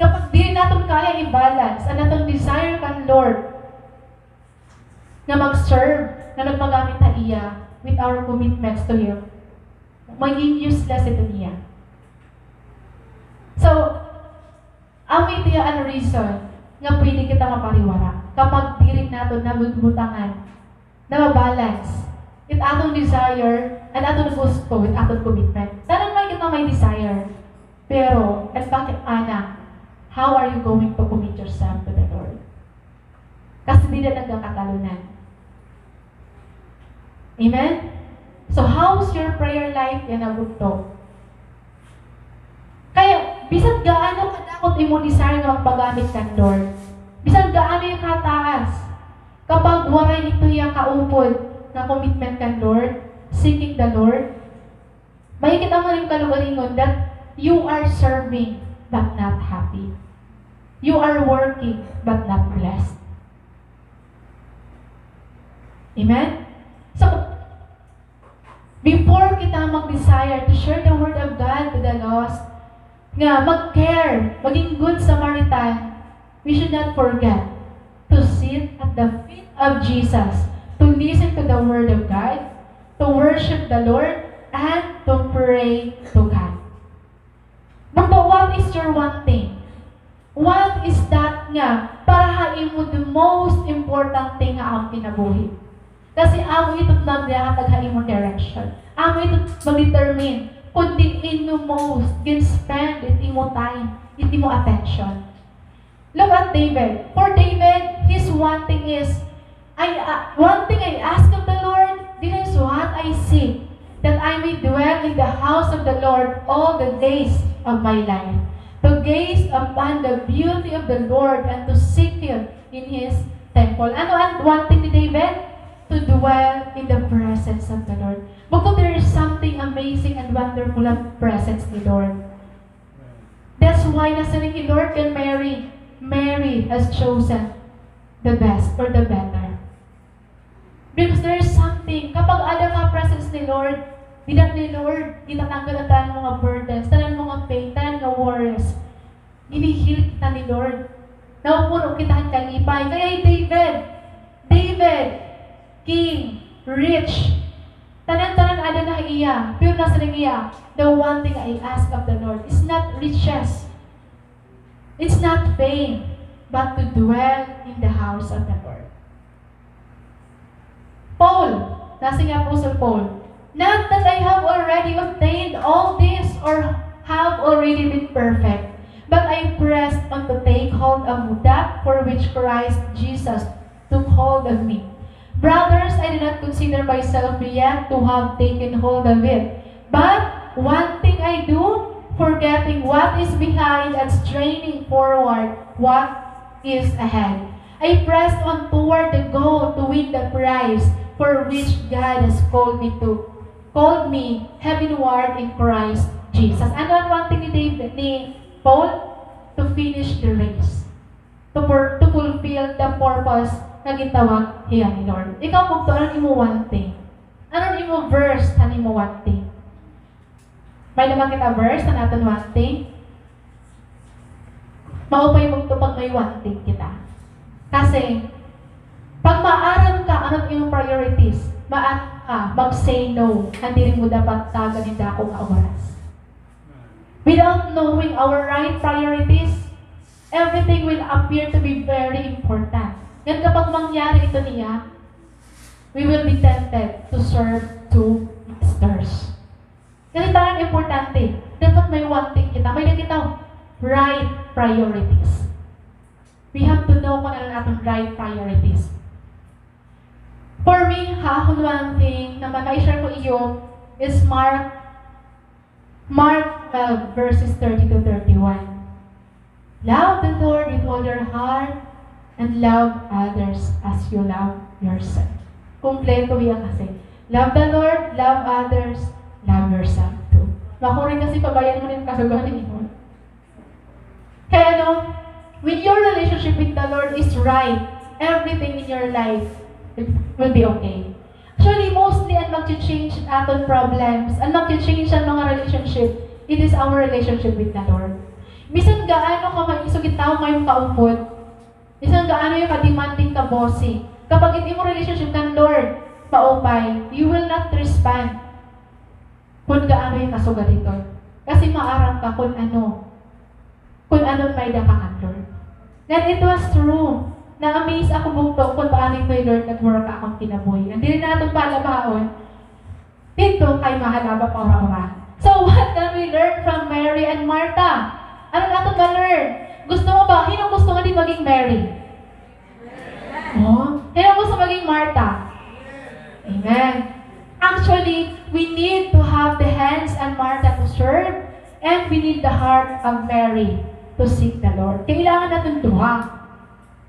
kapag diri naton kaya i-balance an aton desire kan Lord nga mag-serve, nga nagpagamit ha iya with our commitments to Him, magiging useless ito niya. So, amo ito an reason nga pwede kita mapariwara kapag diri naton nabubutbutangan, nababalance it aton desire and aton gusto with aton commitment. Tanan man kita may desire, pero an pakit-ana, how are you going to commit yourself to the Lord? Kasi dida nagkakatalunan. Amen? So, how's your prayer life yana, bugto? Kaya, bisan gaano kadako it imo desire nga magpagamit kan Lord, bisan gaano hiya kataas, kapag waray ito hiya kaupod nga commitment kan Lord, seeking the Lord, makikita mo an imo kalugaringon that you are serving but not happy. You are working but not blessed. Amen? So, before kita mag-desire to share the word of God to the lost, nga mag-care, maging good Samaritan, we should not forget to sit at the feet of Jesus, to listen to the word of God, to worship the Lord, and to pray to God. But what is your one thing? What is that nga para ha imo the most important thing ha imo kinabuhi? Kasi amo ito magdahatag ha imo direction. Amo ito mag-determine kun diin mo most gin-spend it imo time, it imo attention. Look at David. For David, his one thing is, I, uh, one thing I ask of the Lord, this is what I seek, that I may dwell in the house of the Lord all the days of my life, to gaze upon the beauty of the Lord and to seek Him in His temple. Ano an one thing ni David? To dwell in the presence of the Lord. Bukod there is something amazing and wonderful an presence ni Lord. That's why nasiring hi Lord kan Mary, "Mary has chosen the best or the better." Because there is something, kapag ada ka ha presence ni Lord, dida ni Lord gitatanggal an tanan mga burdens, tanan mga pain, tanan nga worries. Gini-heal kita ni Lord. Napupuno kita han kalipay. Kaya hi David, David, king, rich, tanan-tanan ada na ha iya, pero nasiring hiya, "The one thing I ask of the Lord is not riches, it's not fame, but to dwell in the house of the Lord." Paul, nasiring hi Apostle Paul, "Not that I have already obtained all this or have already been perfect, but I press on to take hold of that for which Christ Jesus took hold of me. Brothers, I do not consider myself yet to have taken hold of it. But one thing I do, forgetting what is behind and straining forward what is ahead, I press on toward the goal to win the prize for which God has called me to, called me heavenward in Christ Jesus." Ano an one thing ni David, ni Paul? To finish the race. To pur-, to fulfill the purpose nga gintawag hiya ni Lord. Ikaw, bugto, ano an imo one thing? Ano an imo verse han imo one thing? May naman kita verse han aton one thing. Maupay bugto pag may one thing kita. Kasi, pag maaram ka ano it imo priorities, maaram ka mag-say no, han diri mo dapat tagan hin dako nga oras. Without knowing our right priorities, everything will appear to be very important. Ngan kapag mangyari ito niya, we will be tempted to serve two masters. Kasi tanan importante, dapat may one thing kita, may-ada kita right priorities. We have to know kon ano an aton right priorities. For me, ha, akon one thing na ma-, ma-share ko iyo is Mark, Mark twelve, verses thirty to thirty-one. Love the Lord with all your heart and love others as you love yourself. Kompleto hiya kasi. Love the Lord, love others, love yourself too. Makuri kasi pabayan mo na yung kasugahan mo. Kaya no, when your relationship with the Lord is right, everything in your life will, will be okay. Actually, mostly an magche-change aton problems, an magche-change an mga relationship, it is our relationship with the Lord. Bisan gaano ka maisog it tawo nga imo kaupod, bisan gaano hiya ka-demanding, ka-bossy, kapag it imo relationship kan Lord maupay, you will not respond kon gaano hiya kasugad hiton. Kasi maaram ka kon ano, kon ano an may-ada ka kan Lord. Ngan it was true. Na-amaze ako bugto kon paano ito hi Lord nag-work ha akon kinabuhi. Ngan diri naton palabahaon, didto kay mahalaba pa ura-ura. So, what can we learn from Mary and Martha? Ano an aton ma-learn? Gusto mo ba? Hin-o gusto nga di maging Mary? Oh, hin-o gusto maging Martha? Amen. Actually, we need to have the hands of Martha to serve, and we need the heart of Mary to seek the Lord. Kailangan naton duha.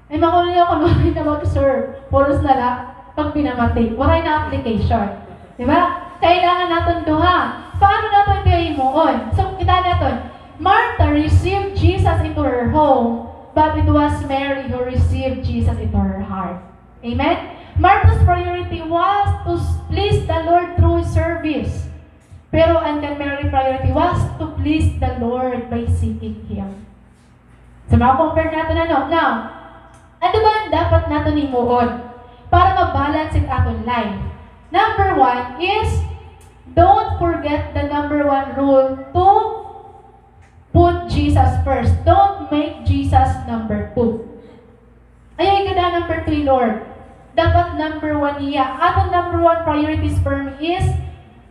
Ay, makulit ako, waray na mag-serve. Puros na la pagpinamati. Waray na application. Di ba? Kailangan naton duha. Paano naton ito himuon? So, kita naton. Martha received Jesus into her home, but it was Mary who received Jesus into her heart. Amen? Martha's priority was to s-, please the Lord through service. Pero an kan Mary priority was to please the Lord by seeking Him. So, ma-compare naton ano? Now, ano ba an dapat naton himuon para ma-balance it aton life? Number one is, don't forget the number one rule to put Jesus first. Don't make Jesus number two. Ayaw igada number two hi Lord. Dapat number one hiya. Aton number one priorities for me is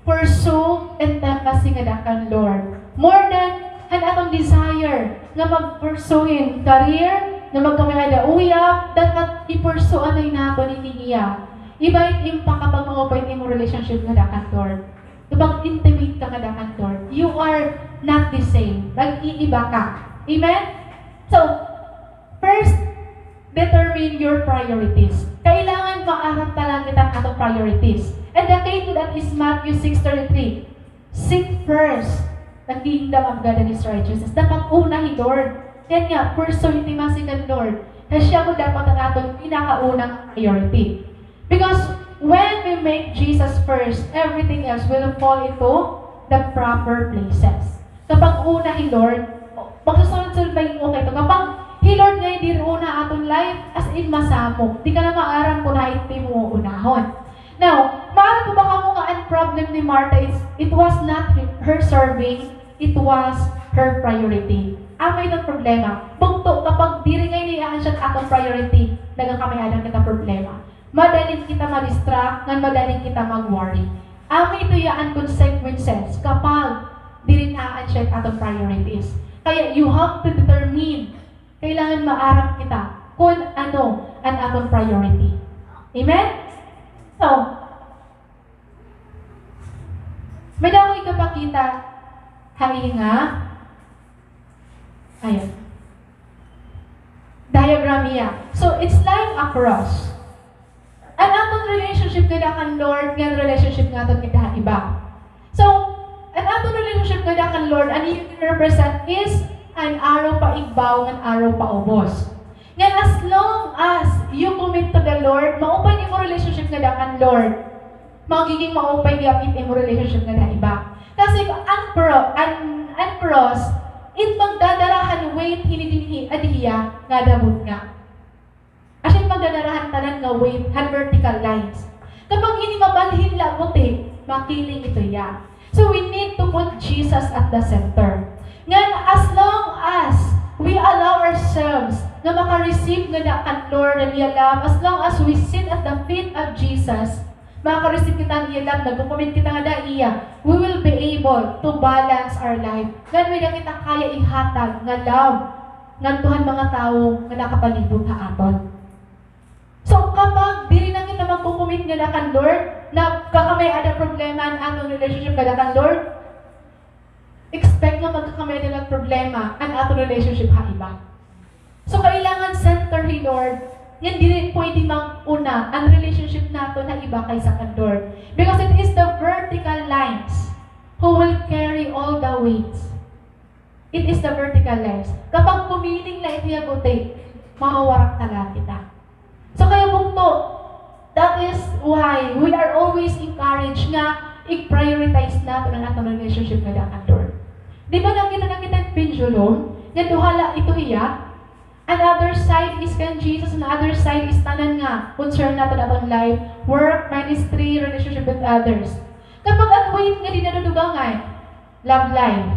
pursue intimacy ngada kan Lord. More than han aton desire nga mag-pursue hin career, nga magkamay-ada uyab, dapat i-pursue anay naton ini hiya. Iba it im pakapagmaupay it imo relationship ngada kan Lord. Kapag intimate ka ngada kan Lord, you are not the same. Nag-iiba ka. Amen? So, first, determine your priorities. Kailangan maaram ta la kita han aton priorities. And the key to that is Matthew six thirty-three. Seek first the kingdom of God and His righteousness. Dapat una hi Lord. Kaya nga, pursue intimacy kan Lord. Kay siya gud dapat an aton pinakaunang priority. Because when we make Jesus first, everything else will fall into the proper places. Kapag una hi Lord, magsusunod-sunod, maging okay ito. Kapag hi Lord ngay-an diri una ha aton life, as in masamok. Di ka na maaram kon hain it imo unahon. Now, maaram po ba kamo nga an problem ni Martha is, it was not her serving, it was her priority. Amo iton problema. Bugto kapag diri ngay-an iya an siya aton priority, nagkakamay-ada kita problema. Madali kita ma-distract, ngan madali kita mag-worry. Amo ito iya an consequences kapag diri na an siya aton priorities. Kaya you have to determine, kailangan maaram kita kon ano an aton priority. Amen? So, may-ada ako igpapakita ha inyo nga, ayan, diagram hiya. So, it's like a cross. An aton relationship ngada kan Lord, ngan relationship naton ngada ha iba. So, an aton relationship ngada kan Lord, an iya gin-represent is an arrow paigbaw ngan arrow paubos. Ngan as long as you commit to the Lord, maupay an imo relationship ngada kan Lord. Magiging maupay gihap it imo relationship ngada ha iba. Kasi an cro-, an, an cross, it magdadara han weight hini dinhi, adi hiya, ngada butnga. Asya it magdadara han tanan nga weight, han vertical lines. Kapag ini mabalhin la buti, makiling ito hiya. So we need to put Jesus at the center. Ngan as long as we allow ourselves nga maka-receive ngada kan Lord an iya love, as long as we sit at the feet of Jesus, maka-receive kita han iya love, nagko-commit kita ngada ha iya, we will be able to balance our life. Ngan may-ada kita kaya ihatag nga love ngadto han mga tawo nga nakapalibot ha aton. So, kapag diri na kita magko-commit ngada kan Lord, nagkakamay-ada problema an aton relationship ngada kan Lord, expect nga magkakamay-ada la problema an aton relationship ha iba. So, kailangan center hi Lord, nga diri pwede mag-una an relationship naton ha iba kaysa kan Lord. Because it is the vertical lines who will carry all the weights. It is the vertical lines. Kapag kumiling la it iya guti, mawawarak talaga kita. So, kaya bugto, that is why we are always encouraged nga i-prioritize naton an aton relationship ngada kan Lord. Di ba nakita na kita hin pendulum? Nga duha la ito hiya. Another side is kan Jesus, another side is tanan nga concern naton aton life, work, ministry, relationship with others. Kapag an weight nga diri nadudugangan, love life.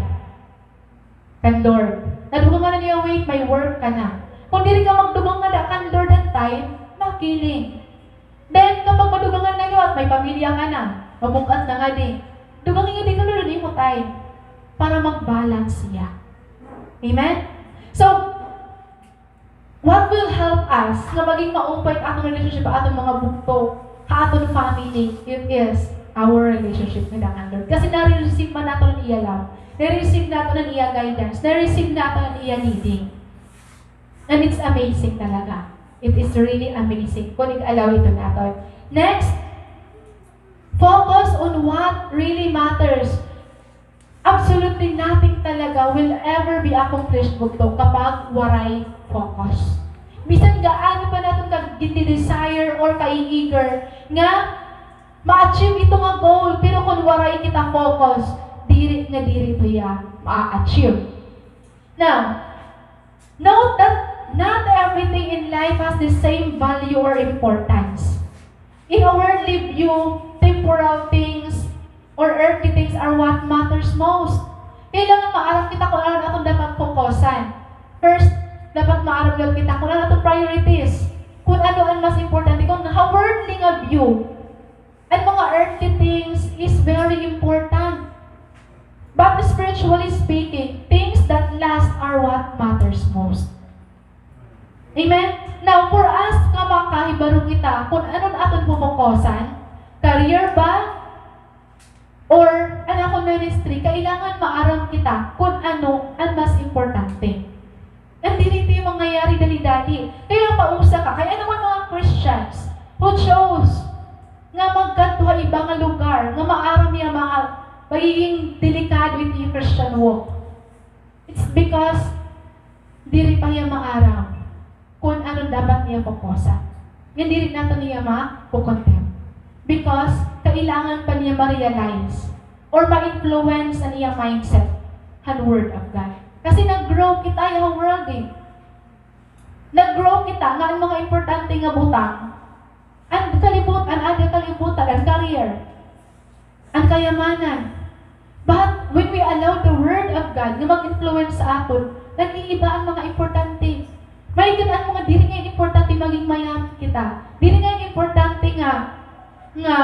Kan Lord. Nadugangan na niya weight, may work ka na. Kung diri ka magdugang ngada kan Lord an time, makiling. Then, kapag madugangan na liwat, may pamilya ka na, mabug-at na ngadi. Dugangi ngadi kan Lord an imo time para mag-balance siya. Amen? So, what will help us nga maging maupay an aton relationship ha aton mga bugto, ha aton family, it is our relationship ngada kan Lord. Kasi nare-receive man naton an iya love, nare-receive naton an iya guidance, nare-receive naton an iya leading. And it's amazing talaga. It is really amazing kung ig-allow ito naton. Next, focus on what really matters. Absolutely nothing talaga will ever be accomplished, bugto, kapag waray focus. Bisan gaano pa naton ka gindi-desire or ka-eager nga ma-achieve ito nga goal, pero kon waray kita focus, diri nga diri ito iya ma-achieve. Now, note that not everything in life has the same value or importance. In a worldly view, temporal things or earthly things are what matters most. Kailangan maaram kita kung ano an aton dapat fokusan. First, dapat maaram gud kita kung ano aton priorities. Kung ano an mas importante. Kung ha worldly nga view, an mga earthly things is very important. But spiritually speaking, things that last are what matters most. Amen? Now, for us nga makahibaro kita kung ano an aton pupukosan, career ba? Or an akon ministry, kailangan maaram kita kung ano an mas importante. Ngan diri ito mangyayari dali-dali. Kaya pausa ka. Kay ano man mga Christians who chose nga magkadto ha iba nga lugar nga maaram niya mga magiging delikado ito nga Christian walk. It's because diri pa hiya maaram kon ano dapat niya fokusan. Ngan diri naton hiya makukontem. Because kailangan pa niya ma-realize or ma-influence an iya mindset han Word of God. Kasi nag-grow kita ha world eh. Nag-grow kita nga an mga importante nga butang, an kalibutan, an ada kalibutan, an career, an kayamanan. But when we allow the Word of God nga mag-influence sa aton, nag-iiba an mga importante. Mahigit an mga diri ngay-an importante maging mayaman kita. Diri ngay-an importante nga, nga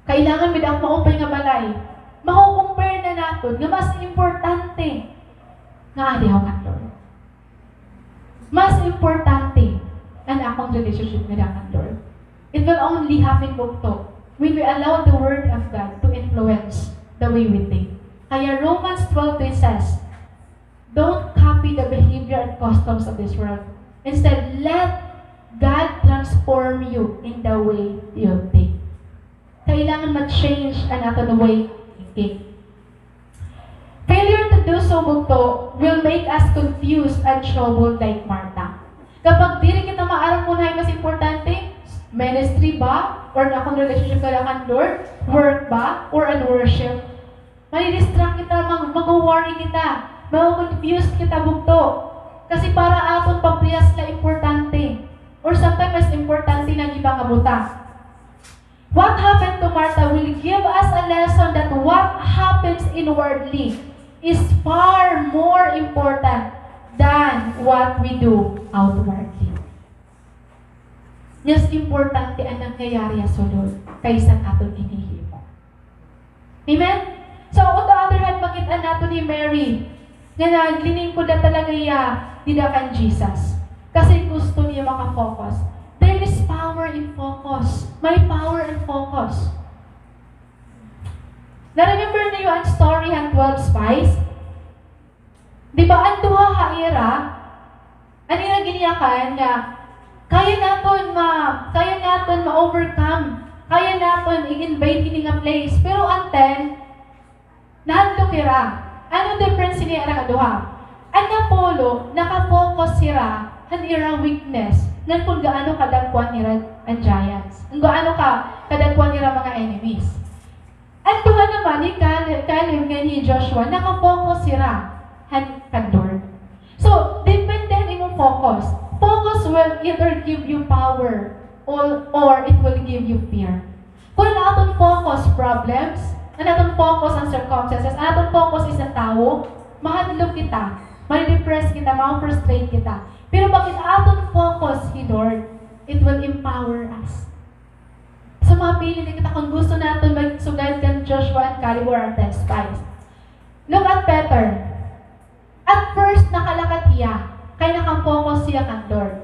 kailangan may dako maupay nga balay. Maho-compare na naton nga mas importante nga adi ako kan Lord. Mas importante an akon relationship ngada kan Lord. It will only happen, bugto, when we allow the Word of God to influence the way we think. Kaya Romans twelve three says, "Don't copy the behavior and customs of this world. Instead, let God transform you in the way you think." Kailangan ma-change an aton way of thinking. Failure to do so, bugto, will make us confused and troubled like Martha. Kapag diri kita maaram kon hain mas importante, ministry ba, or an akon relationship ngada kan Lord, work ba, or an worship, madi-distract kita, mag-, mag-worry kita, mag-confuse kita, bugto. Kasi para aton paprihas la importante. Or sometimes mas importante na an iba nga butang. What happened to Martha will give us a lesson that what happens inwardly is far more important than what we do outwardly. Mas importante an nangyayari ha sulod kaysa an aton ginhihimo. Amen? So, on the other hand, makit-an naton hi Mary. Nga naglilingkod na talaga hiya dida kan Jesus. Kasi gusto niya maka-focus. There is power in focus. May power in focus. Na-remember niyo an story han twelve spies? Di ba, an duha ha ira, an ira giniyakan nga, kaya naton ma-, kaya naton ma-overcome, kaya naton i-invade ini nga place. Pero an ten, nahadlok hira. Ano difference ini ira nga duha? An napulo, naka-focus hira han ira weakness, ngan kon gaano kadagko an ira an giants, ngan gaano ka, kadagko an ira mga enemies. An duha naman, hi Caleb, Caleb ngan hi Joshua, naka-focus hira han kan Lord. So, depende han imo focus. Focus will either give you power or, or it will give you fear. Kon an aton focus problems, an aton focus an circumstances, an aton focus is an tawo, mahadlok kita, ma-depress kita, ma-frustrate kita. Pero pag an aton focus hi Lord, it will empower us. So, mapili na kita kon gusto naton magsugad kan Joshua and Caleb or an ten spies. Look at Peter. At first, nakalakat hiya, kay naka-focus hiya kan Lord.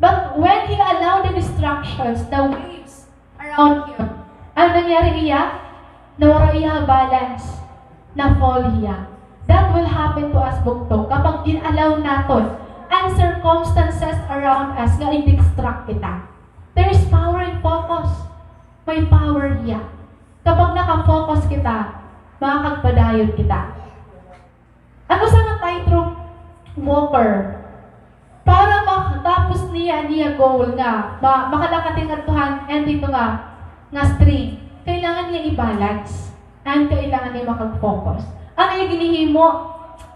But when he allowed the distractions, the waves around him, ano nangyari hiya? Nawara hiya balance. Na-fall hiya. That will happen to us, bugto, kapag gin-allow naton an circumstances around us nga i-distract kita. There is power in focus. May power hiya. Kapag naka-focus kita, makakagpadayon kita. An usa nga tightrope walker, para makatapos niya an iya goal nga ma-, makalakat hiya ngadto han end hito nga, nga string, kailangan niya i-balance. And kailangan niya makag-focus. Ano iya ginhihimo?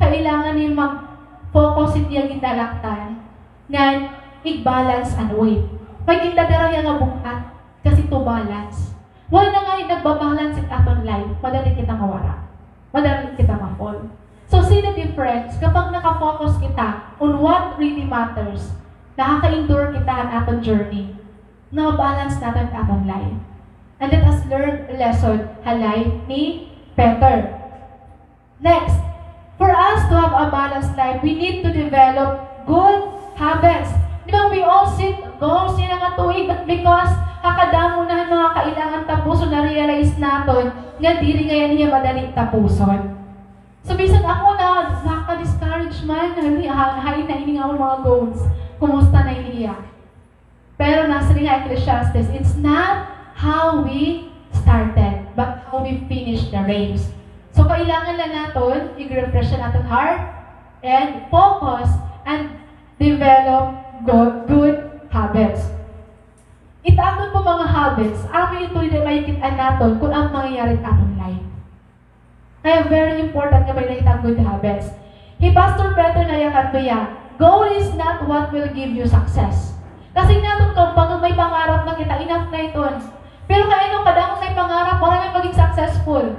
Kailangan niya mag-focus hit iya gindalaktan ngan i-balance an weight. May gindadara hiya nga bug-at kasi to balance. Wala na nga nagbabalance it aton life, madali kita mawara. Madali kita ma-fall. So, see the difference? Kapag naka-focus kita on what really matters, nakaka-endure kita han aton journey. Na-balance naton it aton life. And let us learn a lesson ha life ni Peter. Next, for us to have a balanced life, we need to develop good habits. Di ba, we all set goals yana nga tuig, but because ha kadamo na han mga kailangan tapuson, na-realize naton nga diri ngay-an hiya madali tapuson. So, bisan ako na, nakaka-discourage man, ha, ha, hain na ini nga akon mga goals. Kumusta na ini hiya? Pero nasiring ha Ecclesiastes, it's not how we started, but how we finish the race. So, kailangan la naton i-refresh an aton heart and focus and develop go-, good habits. It aton po mga habits, amo ito diri makikit-an naton kon ano it mangyayari ha aton life. Kaya very important nga may-ada kita good habits. Hi Pastor Peter nayakan to hiya, "Goal is not what will give you success." Kasi naton, kapag may pangarap na kita, enough na iton. Pero kay ano, kada may pangarap, waray man maging successful.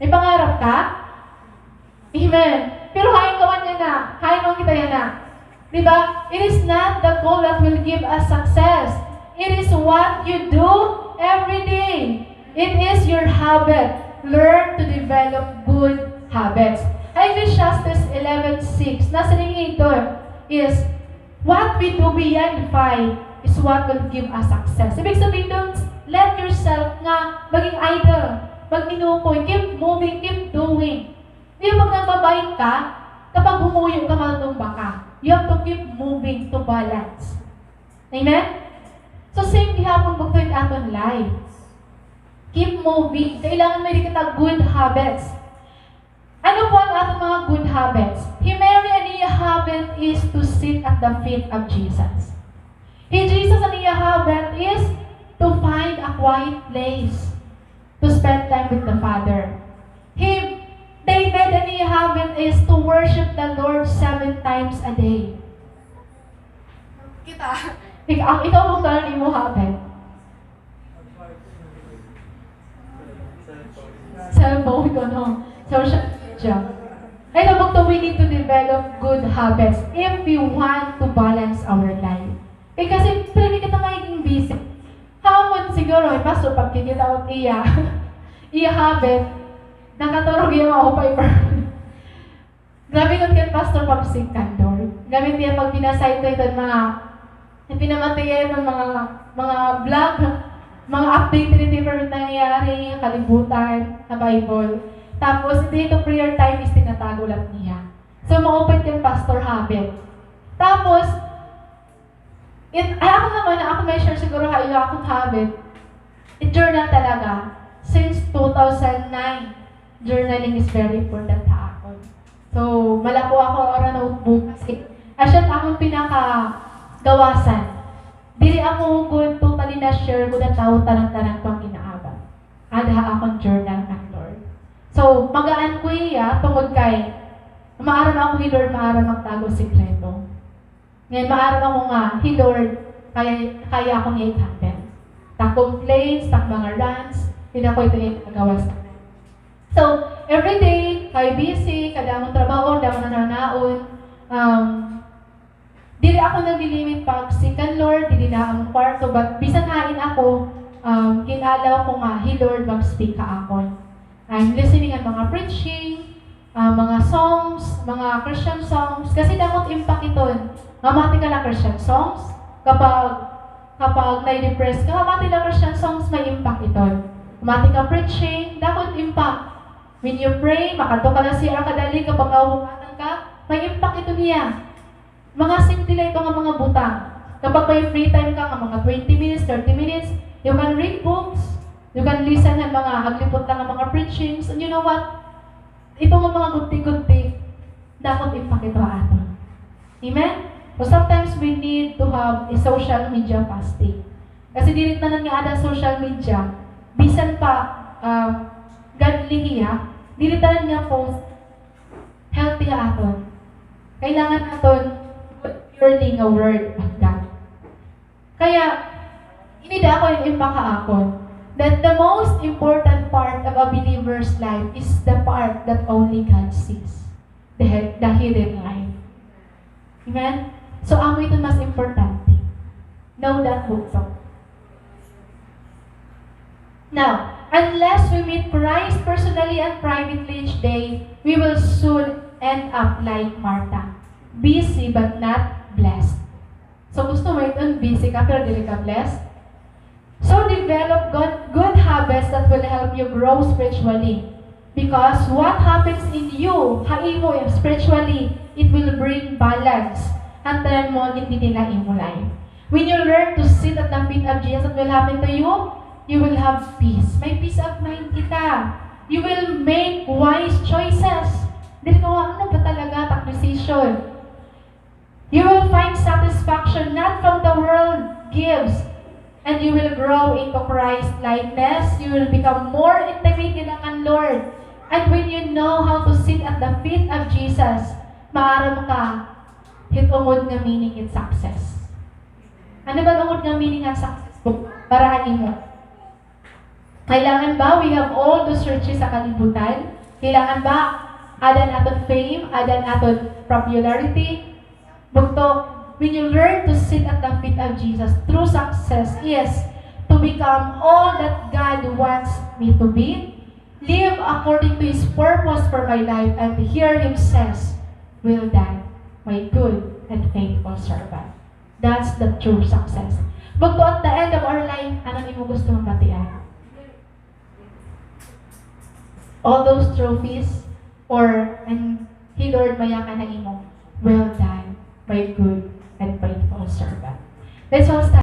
May pangarap ka? Amen. Pero hain ka man yana, hain man kita yana. Di ba? It is not the goal that will give us success. It is what you do every day. It is your habit. Learn to develop good habits. Ha Ecclesiastes eleven six, nasiring ito is, "What we do beyond five is what will give us success." Ibig sabihin, don't let yourself nga maging idle, magtinukoy. Keep moving, keep doing. Di ba, pag nagba-bike ka, kapag humuyo ka, matutumba ka. You have to keep moving to balance. Amen? So, same gihapon bugto it aton life. Keep moving. Kailangan may-ada kita good habits. Ano po an aton mga good habits? Hi Mary, an iya habit is to sit at the feet of Jesus. Hi Jesus, an iya habit is to find a quiet place to spend time with the Father. Hi David, an iya habit is to worship the Lord seven times a day. Kita. Ik-, ang ikaw, bugto, ano an imo habit? Cellphone ko, no? Social media. Kaya, bugto, we need to develop good habits if we want to balance our life. Eh, kasi, pwede kita magiging busy. Hamon siguro, eh, pastor, pagkikita ko iya, iya habit, nakaturog iya mga paper. Grabe gud kan Pastor pag-seek kan Lord. Grabe it iya pagbinasa hito, iton mga, ipinamati hiya iton mga, mga vlog, mga update diri, diri pa nangyayari ha kalibutan, ha Bible. Tapos, dito prayer time is tinatago la niya. So, maupay kan Pastor habit. Tapos, It, ay, ako naman, ako may share siguro ha iyo akon habit. It journal talaga. Since two thousand nine, journaling is very important ha akon. So, malako ako ora notebook kasi asya it akon pinakagawasan. Diri ako gud totally na-share gud ha tawo tanan-tanan ko an kinaabot. Ada ha akon journal kan Lord. So, magaan ko iya tungod kay maaram ako hi Lord, maaram magtago sikreto. Ngan maaram ako nga hi Lord, kaya, kaya ako niya i-handle. Ta complaints, ta mga rants, diri ako ito iya kagawas. So, every day, kay busy, kadamo trabaho, damo nananaon, um, diri ako naglilimit pag-seek kan Lord, diri na an kwarto, but bisan hain ako, um, gin-allow ko nga hi Lord mag-speak ha akon. I'm listening an mga preaching, ah, mga songs, mga Christian songs. Kasi damo it impact iton. Mamati ka la Christian songs, kapag, kapag na-depress ka, mamati la Christian songs, may impact iton. Mamati ka preaching, damo it impact. When you pray, makadto ka la C R kadali, kapag nahuhuwatan ka, may impact ito niya. Mga simple la ito nga mga butang. Kapag may free time ka, nga mga twenty minutes, thirty minutes, you can read books, you can listen han mga aglipot la nga mga preachings, and you know what? Ito nga mga gudti-gudti, damo it impact ito ha aton. Amen? So sometimes we need to have a social media fasting. Kasi diri tanan nga ada social media, bisan pa, um, godly hiya, diri tanan nga post healthy ha aton. Kailangan aton purely nga word of God. Kaya, ini da ako in impact ha akon, that the most important part of a believer's life is the part that only God sees, the, the hidden life. Amen? So, amo ito mas importante. Know that, bugto. Now, unless we meet Christ personally and privately each day, we will soon end up like Martha, busy but not blessed. So, gusto mo iton, busy ka pero diri ka blessed? So, develop good, good habits that will help you grow spiritually. Because what happens in you, ha imo spiritually, it will bring balance. An tanan mo, gindidila imo life. When you learn to sit at the feet of Jesus, what will happen to you? You will have peace. May peace of mind kita. You will make wise choices. Diri ka, ano ba talaga, tak decision. You will find satisfaction not from the world gives, and you will grow into Christ likeness. You will become more intimate ngan kan Lord. And when you know how to sit at the feet of Jesus, maaram ka hit ungod nga meaning it success. Ano ba ungod nga meaning han success? Para ha imo. Kailangan ba we have all those riches ha kalibutan? Kailangan ba ada an aton fame, ada an aton popularity? Bugto, when you learn to sit at the feet of Jesus, true success is to become all that God wants me to be, live according to His purpose for my life, and hear Him says, "Well done, my good and faithful servant." That's the true success. Bugto, at the end of our life, ano an imo gusto nga batian? All those trophies, or an hi Lord mayakan ha imo, "Well done, my good and faithful servant." Let's all stand.